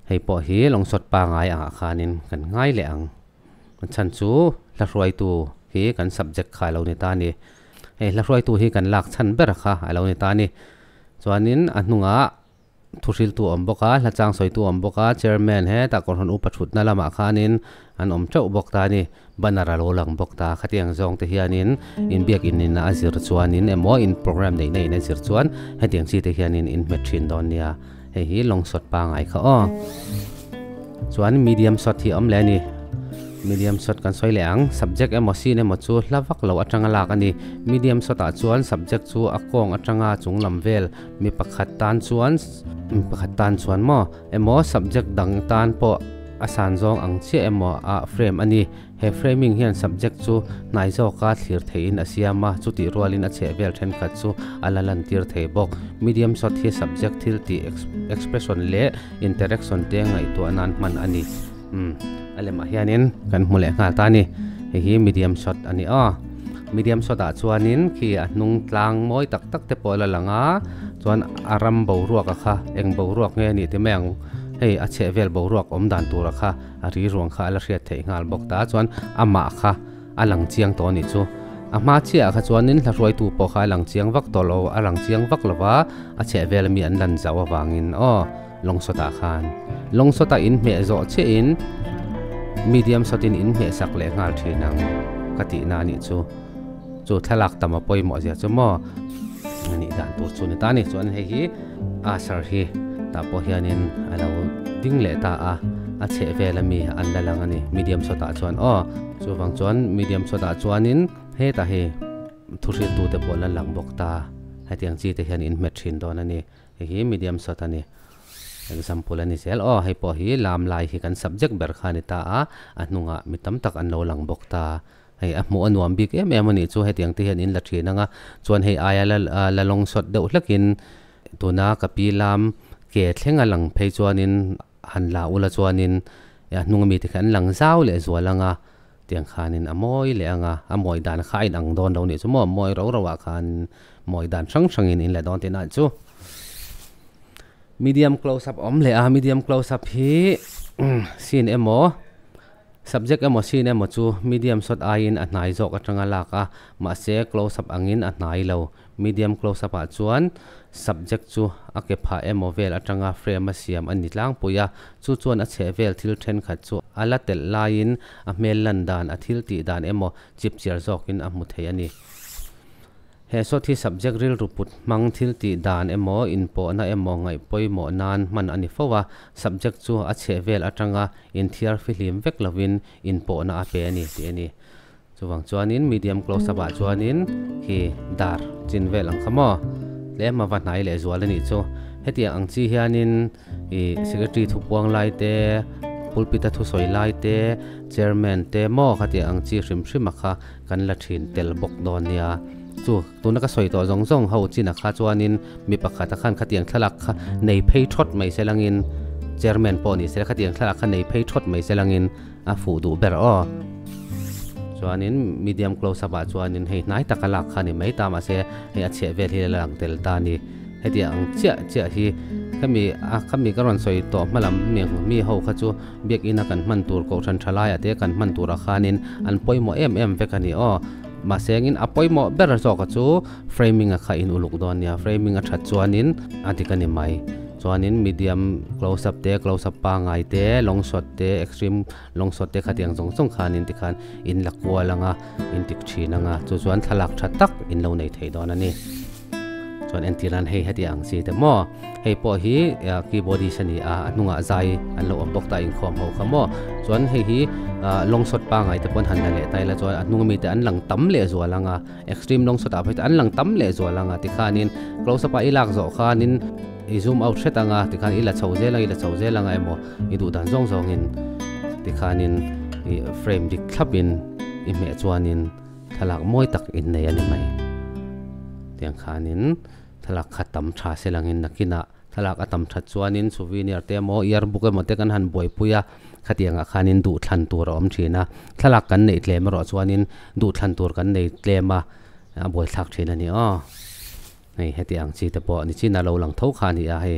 Hei pawh hi lawngsawt pangai angah khanin kan ngai leh ang. A chhan chu hla hruaitu hi kan subject kha a lo ni ta a ni. Hei hla hruaitu hi kan lak chhan ber kha a lo ni ta a ni. Chuanin a hnungah thuhriltu a awm bawk a, hla chang sawitu a awm bawk a, chairman hetah kawrhawn upa thutna lamah khanin an awm teuh bawk ta a ni. Banner a lo lang bawk ta. Khatiang zawng te hianin inbiak in in a zir chuanin emaw in program neihna in a zir chuan hetiang chi te hianin in hmet thin dawn nia. Hei hi long shot pangai kha aw. Chuan medium shot hi a awm leh a ni. Medium shot kan sawi leh ang. Subject emaw scene emaw chu hla vak lo atanga lak a ni. Medium shot ah chuan subject chu a kawng atanga chung lam vel mi pakhat tan chuan mi pakhat tan chuan maw emaw subject dang tan pawh a san zawng ang chiah emaw a frame a ni. He framing hian subject chu hnai zawka thlir theihin a siam a, chutih rualin a chhehvel thenkhat chu a la lantir thei bawk. Medium shot hi subject thil tih expression leh interaction te ngaihtuah nan hman a ni. Umm, a lemah hianin kan hmu leh nghal ta a ni. Hei hi medium shot a ni aw. Medium shot ah chuanin khi a hnung tlang mawi tak tak te pawh a la lang a, chuan a ram boruak a kha eng boruak nge a nih ti mai ang, hei a chhehvel boruak awm dan tur a kha. A ri ruang kha a la hriat theih nghal bawk ta chuan amah kha a lang chiang tawh a nih chu. A hma chiah ah kha chuanin hla hruaitu pawh kha a lang chiang vak tawh lo a lang chiang vak lo va a chheh vel ami an lan zauh avangin aw long shot ah khan long shot ah in hmeh zawh chiah in medium shot in in hmeh sak leh nghal thin ang ka tih na anih chu chu thlalak tam a pawimawh zia chu maw anih dan tur chu ni ta a ni chuan hei hi usher hi tah pawh hianin a lo ding leh ta a a chheh vel ami an la lang a ni medium shot ah chuan aw chuvang chuan medium shot ah chuanin hetah hei thu hriltu te pawh la lang bawk ta hetiang chi te hian in hmet thin dawn a ni hei hi medium shot a ni example a ni zel aw hei pawh hi lam lai hi kan subject ber kha a ni ta a a hnungah mi tam tak an lo lang bawk ta hei a hmuh a nuam bik em em a nih chu hetiang te hian in la thin ang a chuan hei aia la la long shot deuh hlekin tuna ka pi lam ke thleng a lang phei chuanin han la ula chuanin a hnung ami te kha an lang zau leh zual ang a tiang khanin a mawi leh ang a a mawi dan kha a inang dawn lo nih chu maw mawi ro ro ah khan mawi dan hrang hrangin in la dawn tihna chu medium close up awm leh a medium close up hi scene emaw Subject emaw scene emaw chu medium shot aiin a hnai zawk atanga lak a, mahse close up angin a hnai lo. Medium close up ah chuan subject chu a ke phah emaw vel atanga frame a siam a ni tlangpui a, chu chuan a chheh vel thil thenkhat chu a la telh laiin a hmel lan dan, a thil tih dan emaw chip chiar zawkin a hmu thei a ni. He shot hi subject rilru put hmang thil tih dan emaw, inpawhna emaw ngaih pawimawh nan hman a ni fo a, subject chu a chheh vel atanga inthiar fihlim vek lovin inpawhna a pe a ni tih a ni. Chuvang chuanin medium close up ah chuanin khi dar chin vel ang kha maw tlem a va hnai leh zual a nih chu. Hetiang ang chi hianin ih secretary thupuang lai te, pulpit a thusawi lai te, chairman te maw khatiang ang chi hrim hrim a kha kan la thin tel bawk dawn nia. Chu tuna ka sawi tawh zawng zawng ho chin a kha chuanin mi pakhat a khan khatiang thlalak kha nei phei thawt mai se langin chairman pawh ni se khatiang thlalak kha nei phei thawt mai se langin a fuh duh ber aw. Chuanin medium close up ah chuanin hei hnai taka lak kha ni mai ta mahse hei a chheh vel hi la lang tel ta a ni. Hetiang ang chiah chiah hi khami a khami ka rawn sawi tawh hma lam mi mi ho kha chu biakina kan hman tur kohhran tha laiah te kan hman turah khanin an pawimawh em em vek a ni aw. Mahse engin a pawimawh ber zawka chu framing a kha in uluk dawn nia framing a that chuanin a dik a ni mai. Chuanin medium close up te close up pangai te long shot te extreme long shot te khatiang zawng zawng khanin tikhan in la kual anga in tik thin anga chu chuan thlalak tha tak in lo nei thei dawn a ni. Chuan entir nan hei heti ang chi te maw hei pawh hi keyboardist a ni a a hnungah zai an lo awm bawk ta inkhawm ho kha maw chuan hei hi long shot pangai te pawh an han la leh ta ila chuan a hnung ami te an lang tam leh zual ang a extreme long shot ah phei chuan an lang tam leh zual ang a tikhanin close up a i lak zawh khanin i zoom out hret ang a tikhan i la chho zel ang i la chho zel ang a emaw i duh dan zawng zawngin tikhanin ih frame dik thlapin i hmeh chuanin. Thlalak mawi tak innei a ni mai. Tiang khanin thlalak kha tam tha se langin nakinah thlalak a tam that chuanin souvenir te emaw yearbook emaw te kan han buaipui a, khatiangah khanin duhthlan tur a awm thin a. Thlalak kan neih tlem erawh chuanin duhthlan tur kan nei tlem a, a buaithlak thin a ni aw. Hei heti ang chi te pawh ni chin a lo lang tho kha a ni a, hei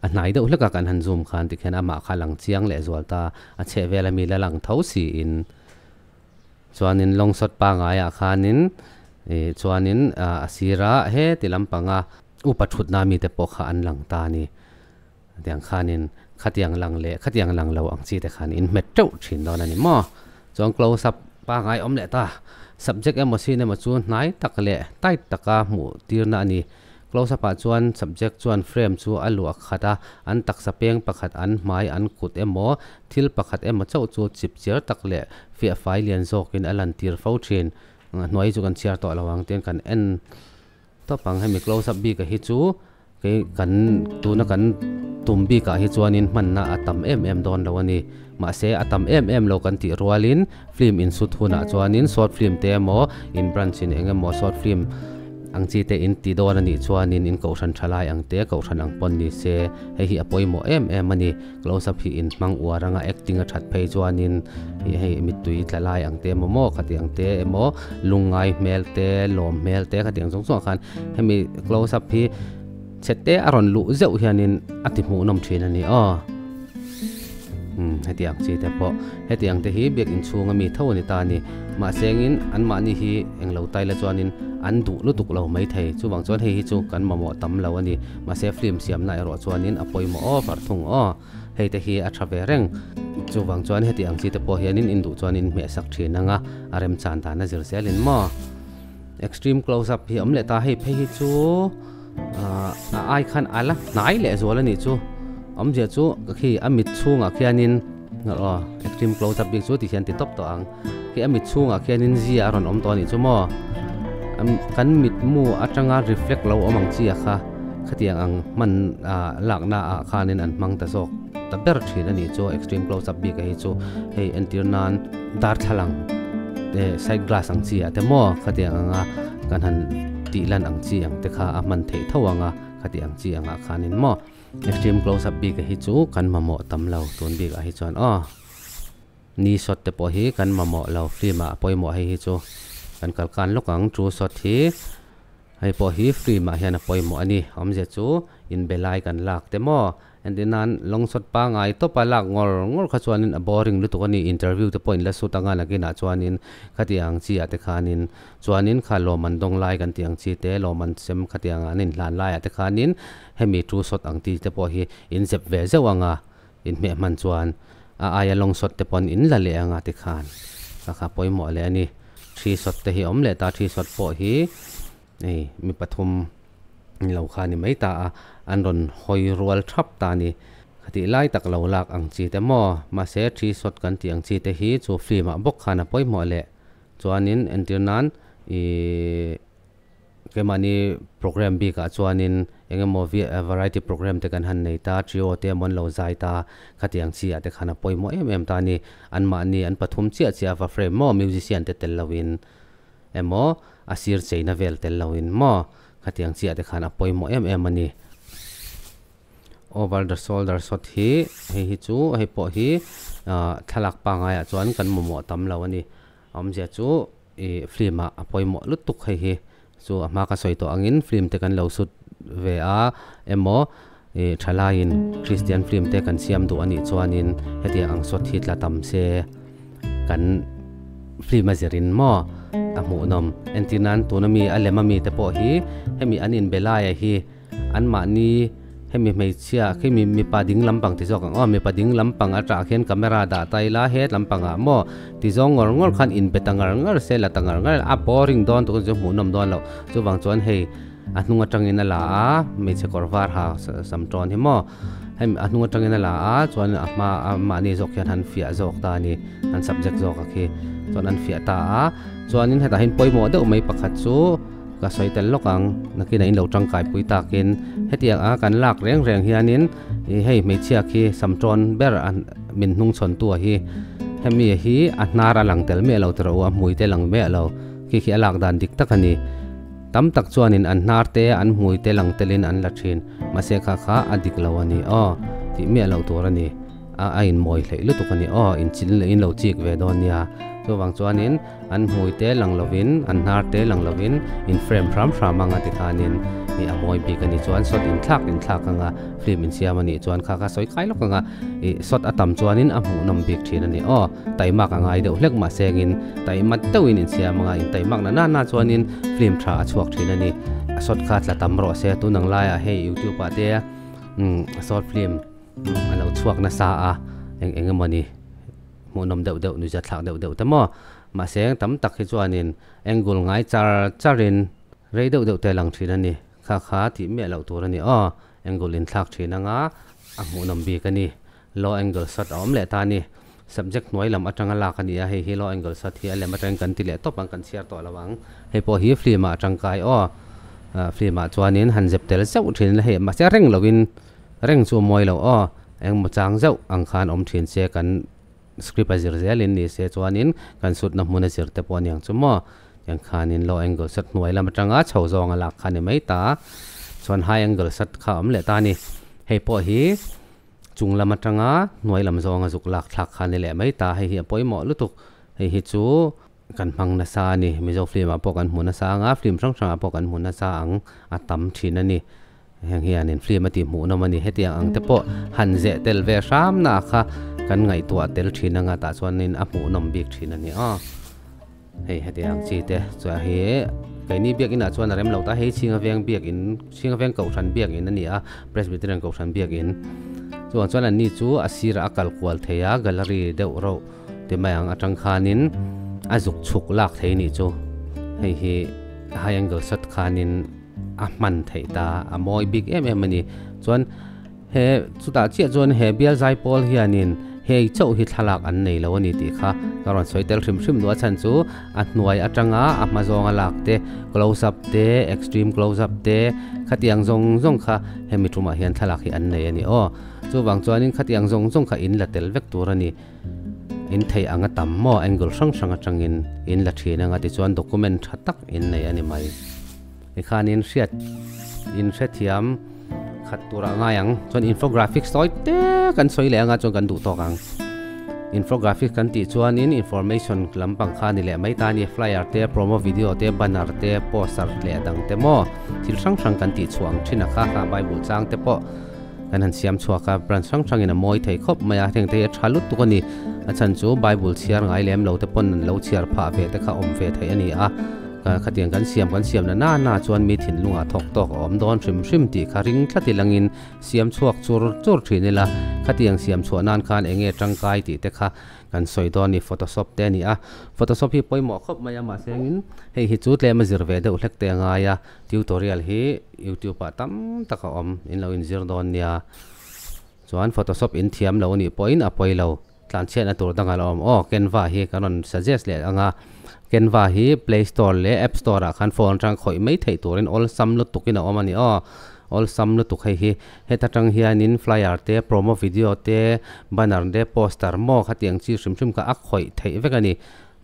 a hnai deuh hlek a kan han zoom khan tikhian amah kha a lang chiang leh zual ta, a chhehvel ami la lang tho siin. Chuanin long shot pangaiah khanin ih chuanin a sira heti lampanga upa thutna mite pawh kha an lang ta a ni. Tiang khanin khatiang lang leh khatiang lang lo ang chi te khan in hmet teuh thin dawn a ni maw. Chuan close up pangai awm leh ta. Subject emaw scene emaw chu hnai tak leh tight taka hmuh tirna a ni. Close up ah chuan subject chuan frame chu a luah khat a, an taksa peng pakhat an hmai an kut emaw thil pakhat emaw chauh chu chip chiar tak leh fiah fai lian zawkin a lantir fo thin. Hnuai chu kan chhiar tawh lo ang tiang kan en tawp ang. Hemi close up bik ah hi chu kei kan tuna kan tum bik ah hi chuanin hmanna a tam em em dawn lo a ni. Mahse a tam em em lo kan tih rualin film insut hunah chuanin short film te emaw in branch in eng emaw short film ang chi te in ti dawn a nih chuanin in kohhran tha lai ang te kohhran ang pawn ni se hei hi a pawimawh em em a ni. Close up hi in hmang uar anga acting a that phei chuanin ih hei mittui tla lai ang te emaw maw khati ang te emaw lungngai hmel te lawm hmel te khati ang zawng zawng ah khan hemi close up hi chhe te a rawn luh zeuh hianin a ti hmuhnawm thin a ni aw. Umm heti ang chi te pawh heti ang te hi biakin chhung ami tho a ni ta a ni. Mahse engin anmahni hi englo tai la chuanin an duh lutuk lo maithei. Chuvang chuan hei hi chu kan mamawh tam lo a ni. Mahse film siamna erawh chuanin a pawimawh over thung aw. Hei te hi a tha ve reng. Chuvang chuan heti ang chi te pawh hianin in duh chuan in hmehsak thin ang a, a remchan dan a zir zelin maw. Extreme close up hi a awm leh ta, hei phei hi chu a ai khan a la hnai leh zual a nih chu. Awmzia chu khi a mit chhungah khianin aw extreme close up bik chu ti hian ti tawp tawh ang. Khi a mit chhungah khianin zia a rawn awm tawh a nih chu maw. Kan mitmu atanga reflect lo awm ang chi a kha khatiang ang hman lakna ah khanin an hmang ta zawk ta ber thin a nih chu extreme close up bik a hi chu hei entir nan darthlalang te side glass ang chi ah te maw khatiang anga kan han tih lan ang chi ang te kha a hman theih tho ang a khatiang chi angah khanin maw extreme close up bik a hi chu kan mamawh tam lo tun bik ah hi chuan aw. Ni shot te pawh hi kan mamawh lo film ah pawimawh hei hi chu kan kal kan lawk ang true shot hi hei pawh hi film ah hian a pawimawh a ni awmzia chu inbe lai kan lak te maw entir nan long shot pangai tawpa lak ngawr ngawr kha chuanin a boring lutuk a ni interview te pawh in la shoot anga nakinah chuanin khatiang ang chi ah te khanin chuanin kha lawm an dawng lai kan tih ang chi te lawm an sem khatiang an inhlan laiah te khanin hemi true shot ang ti te pawh hi in zep ve zeuh anga. Inhmeh hman chuan a aia lawng sawt te pawn in la leh anga tikhan ka kha pawimawh leh a ni. Thi sawt te hi a awm leh ta, thi sawt pawh hi hei mi pathum lo kha a ni mai ta a, an rawn hawi rual thap ta a ni. Khatih lai tak lo lak ang chi te maw? Mahse thi sawt kan tih ang chi te hi chu film ah bawk khan a pawimawh leh. Chuanin entir nan ihh. Keimahni program bikah chuanin eng emaw variety program te kan han nei ta, trio te emaw an lo zai ta, khatiang chiah te khan a pawimawh em em ta a ni. Anmahni an pathum chiah chiah va frame maw musician te tel loin emaw a sir cheina vel tel loin maw khatiang chiah te khan a pawimawh em em a ni. Over the shoulder shot hi hei hi chu hei pawh hi thlalak pangaiah chuan kan mamawh tam lo a ni. Awmzia chu. Ih film ah a pawimawh lutuk hei hi chu a hma ka sawi tawh angin film te kan lo shoot ve a emaw ih thalaiin Christian film te kan siam duh anih chuanin hetiang ang shot hi tla tam se kan film a zirin maw a hmuhnawm entir nan tuna mi a lem ami te pawh hi hemi an inbe laia hi. Anmahni hemi hmeichhia khi mi mipa ding lampang ti zawk ang aw, mipa ding lampang atah khian camera dah ta ila het lampangah maw ti zawng ngawr ngawr khan inbe ta ngar ngar se la ta ngar ngar a boring dawn tuk chu hmuhnawm dawn loh chuvang chuan hei a hnung atangin a la a hmeichhe kawr var ha sam tawn hi maw hemi a hnung atangin a la a chuan a hma a mahni zawk hian han fiah zawk ta a ni an subject zawk a khi chuan an fiah ta a chuanin hetah hian pawimawh deuh mai pakhat chu. Ka sawi tel lawk ang, nakinah in lo tangkai pui takin hetiang a kan lak reng reng hianin ih hei hmeichhia khi samtawn ber a min hnung chhawn tu a hi hemi hi a hnar a lang tel miah lo tawh u a hmui te lang miah lo khi khi a lak dan dik tak a ni tam tak chuanin an hnar te an hmui te lang telin an la thin mahse kha kha a dik lo a ni aw tih miah loh tur a ni. A a inmawi hleih lutuk a ni aw, inchil leh in lo chik ve dawn nia. Chuvang chuanin an hmui te lang lovin, an hnar te lang lovin in frame hram hram anga tikhanin ih a mawi bik a ni chuan shot inthlak inthlak anga film insiam a nih chuan kha kha sawi kai lawk anga ih shot a tam chuanin a hmuhnawm bik thin a ni aw. Taimak a ngai deuh hlek mahse engin taimat deuhin insiam anga intaimak na na na chuanin film tha a chhuak thin a ni. A shot kha tla tam rawh se tunang laiah hei youtube ah te short film. A lo chhuak nasa a, eng eng emaw ni hmuhnawm deuh deuh nuihza thlak deuh deuh te maw. Mahse eng tam tak hi chuanin angle ngai char charin rei deuh deuh te a lang thin a ni. Kha kha tih miah loh tur a ni aw. Angle inthlak thin anga a hmuhnawm bik a ni. Low angle shot a awm leh ta a ni. Subject hnuai lam atanga lak a ni a, hei hi low angle shot hi a lem atangin kan ti leh tawp ang, kan chhiar tawh lo ang. Hei pawh hi film ah a tangkai aw. Film ah chuanin han zep tel zeuh thin hei mahse reng loin Reng chu a mawi lo aw, engmaw chang zeuh ang khan awm thin se kan script a zir zelin ni se chuanin kan sutna hmun a zir te pawh aniang chu maw. Tiang khanin low angle shot hnuai lam atanga chho zawng a lak kha ni mai ta. Chuan high angle shot kha a awm leh ta a ni. Hei pawh hi chung lam atanga hnuai lam zawnga zuk lak thlak kha ni leh mai ta. Hei hi a pawimawh lutuk. Hei hi chu kan hmang nasa a ni. Mizo film ah pawh kan hmu nasa ang a, film hrang hrangah pawh kan hmu nasa ang a tam thin a ni. Heng hianin film a tih hmuh nawm a ni. Hetiang ang te pawh han zeh tel ve hram na kha kan ngaihtuah tel thin anga tah chuanin a hmuh nawm bik thin a ni aw. Hei hetiang chi te chuan hi keini biakinah chuan a rem lo ta hei chhinga veng biakin chhinga veng kohhran biakin a ni a Presbyterian kohhran biakin chuan chuan an ni chu a sirah a kal kual thei a gallery deuh reuh ti mai ang atang khanin a zuk chhuk lak thei nih chu hei hi high angle shot khanin a hman theih ta a mawi bik em em a ni chuan He chutah chiah chuan he bial zaipawl hianin hei chauh hi thlalak an nei lo a ni tih kha ka rawn sawi tel hrim hrim duh a chhan chu a hnuai atanga a hma zawnga lak te, close up te, extreme close up te khatiang zawng zawng kha hemi tumah hian thlalak hi an nei a ni aw. Chuvang chuanin khatiang zawng zawng kha in la tel vek tur a ni. In theih anga tam maw angle hrang hrang atangin in la thin anga tichuan document tha tak in nei a ni mai. Tikhanin hriat in hrethiam khat turah ngai ang. Chuan infographics tawi te kan sawi leh anga chuan kan duh tawk ang. Infographics kan tih chuanin information lampang kha ni leh mai ta a ni. Flyer te, promo video te, banner te, poster leh dang te maw thil hrang hrang kan tih chhuah ang thin a kha kha Bible chang te pawh kan han siam chhuak a. Branch hrang hrangin a mawi thei khawp mai a, heng te hi a tha lutuk a ni. A chhan chu Bible chhiar ngai lem lo te pawn an lo chhiar phah ve te kha awm ve theih a ni a. Khatiang kan siam kan siam na na na chuan mi thinlungah thawk tawk a awm dawn hrim hrim tih kha ring thlati langin siam chhuak chur chur thin ila, khatiang siam chhuah nan khan eng nge tangkai tih te kha kan sawi dawn ni Photoshop te a ni a. Photoshop hi pawimawh khawp mai a mahse engin hei hi chu tlem a zir ve deuh hlek te a ngai a, tutorial hi youtube ah tam tak a awm in lo inzir dawn nia. Chuan Photoshop in thiam lo anih pawhin a pawi lo. Tlanchhiatna tur dangah la awm aw. Canva hi kan rawn suggest leh ang a, Canva hi Play Store leh App Store ah khan phone atang khawih mai theih turin awlsam lutukin a awm a ni aw. Awlsam lutuk hei hi heta tang hianin flyer te, promo video te, banner te, poster maw khatiang chi hrim hrim kha a khawih theih vek a ni.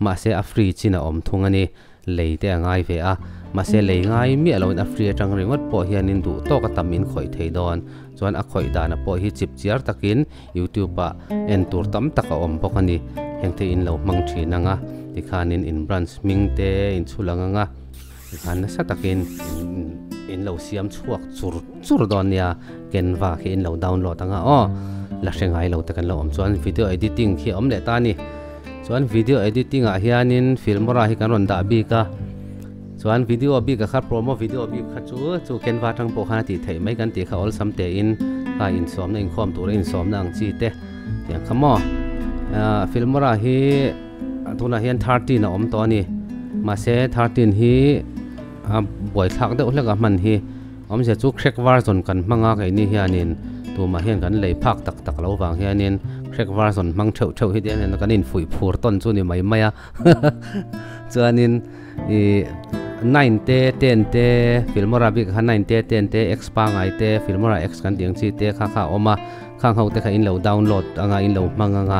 Mahse a free chin a awm thung a ni. Lei te a ngai ve a, mahse lei ngai miah loin a free atang ringawt pawh hianin duh tawk a tam in khawih thei dawn. Chuan a khawih dana pawh hi chip chiar takin YouTube ah en tur tam tak a awm bawk a ni. Heng te in lo hmang thin ang a, tikhanin in branch hming te in chhul ang ang a, tikhan nasa takin in in lo siam chhuak chur chur dawn nia, Canva khi in lo download ang a aw, la hre ngai lo te kan lo awm chuan video editing khi a awm leh ta a ni. Chuan video editing ah hianin Filmora hi kan rawn dah bik a, chuan video bik a kha promo video bik kha chu chu Canva atang pawh khan a tih theih mai kan tih kha awlsam tein kha insawmna inkhawm tura insawmna ang chi te tiang kha maw. Ah Filmora hi tunah hian 13 a awm tawh a ni, mahse 13 hi a buaithlak deuh hlek a hman hi awmzia chu crack version kan hmang a keini hianin tumah hian kan lei phak tak tak lo vang hianin crack version hmang theuh theuh hi te hian kan infuih phur tawn chu ni mai mai a chuanin ih nine te ten te Filmora bik kha nine te ten te x pangai te Filmora x kan tih ang chi te kha kha a awm a khang ho te kha in lo download anga in lo hmang anga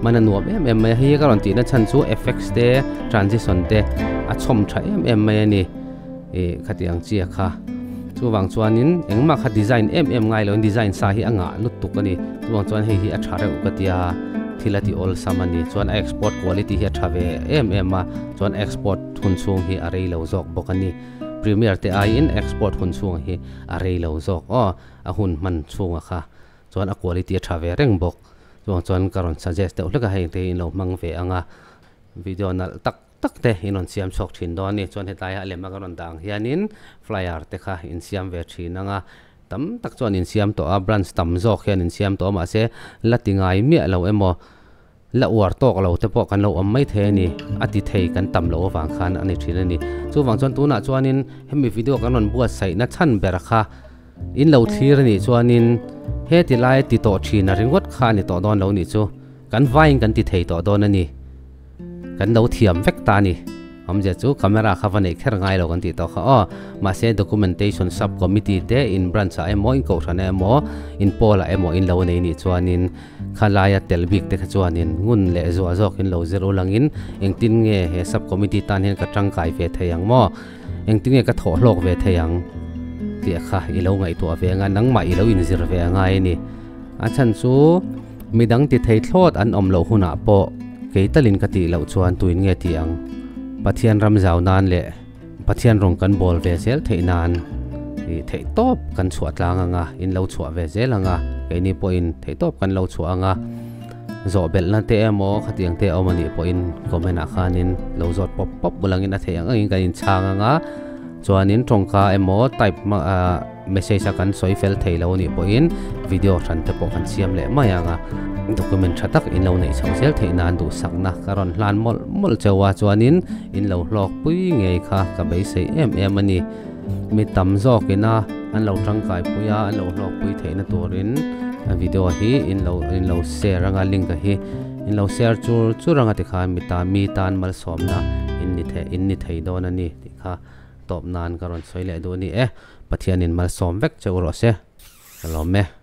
hman a nuam em em mai a hei ka rawn tihna chhan chu effects te transition te a chhawm tha em em mai a ni. Ih khatiang chia kha chuvang chuanin engmah kha design em em ngai loin design sa hi a ngah lutuk a ni chuvang chuan hei hi a tha reuh ka tia thil a ti awlsam a ni chuan a export quality hi a tha ve em em a chuan export hun chhung hi a rei lo zawk bawk a ni premiere te aiin export hun chhung hi a rei lo zawk aw a hun hman chhunga kha chuan a quality a tha ve reng bawk chuvang chuan ka rawn suggest deuh hlek a hei te in lo hmang ve ang a video nalh tak tak te in rawn siam chhuak thin dawn a ni. Chuan hetlai a lem a kan rawn dah ang hianin flyer te kha in siam ve thin ang a, tam tak chuan in siam tawh a, branch tam zawk hian in siam tawh a mahse la ti ngai miah lo emaw la uar tawk lo te pawh kan lo awm mai thei a ni, a ti thei kan tam loh avang khan a ni thin a ni. Chuvang chuan tunah chuanin hemi video kan rawn buatsaihna chhan ber kha in lo thlir a nih chuanin heti lai ti tawh thin a ringawt kha a ni tawh dawn lo nih chu kan vaiin kan ti thei tawh dawn a ni. Kan lo thiam vek ta a ni. Awmzia chu camera kha va neih kher ngai lo kan tih tawh kha aw. Mahse documentation sub committee te in branch ah emaw in kohhran ah emaw in pawl ah emaw in lo nei nih chuanin kha laia tel bik te kha chuanin ngun leh zuah zawk in lo zir ulangin engtin nge he sub committee tan hian ka tangkai ve thei ang maw? Engtin nge ka thawh hlawk ve thei ang? tih kha i lo ngaihtuah ve anga nangmah i lo inzir ve angai a ni. A chhan chu midang ti thei thlawt an awm loh hunah pawh kei talin ka tih loh chuan tuin nge tih ang? Pathian ram zau nan leh Pathian rawng kan bawl ve zel theih nan I theihtawp kan chhuah tlang anga, in lo chhuah ve zel anga, keini pawhin theihtawp kan lo chhuah anga, zawh belhna te emaw khatiang te a awm anih pawhin comment ah khanin lo zawt pawp pawp bulangin a theih ang angin kan inchhang anga, chuanin tawngka emaw type message a kan sawi fel thei lo anih pawhin video hran te pawh kan siam leh mai anga, document tha tak in lo neih chhoh zel theih nan duhsakna ka rawn hlan mawlh mawlh chauh a, chuanin in lo hlawk pui ngei kha ka beisei em em a ni. Mi tam zawkina an lo tangkai pui a, an lo hlawkpui theihna turin video hi in lo in lo share anga link a hi in lo share chur chur anga tikhan mi tan mi tan malsawmna in ni thei in ni thei dawn a ni tih kha tawp nan ka rawn sawi leh duh a ni e. Pathianin malsawm vek che u rawh se ka lawm e.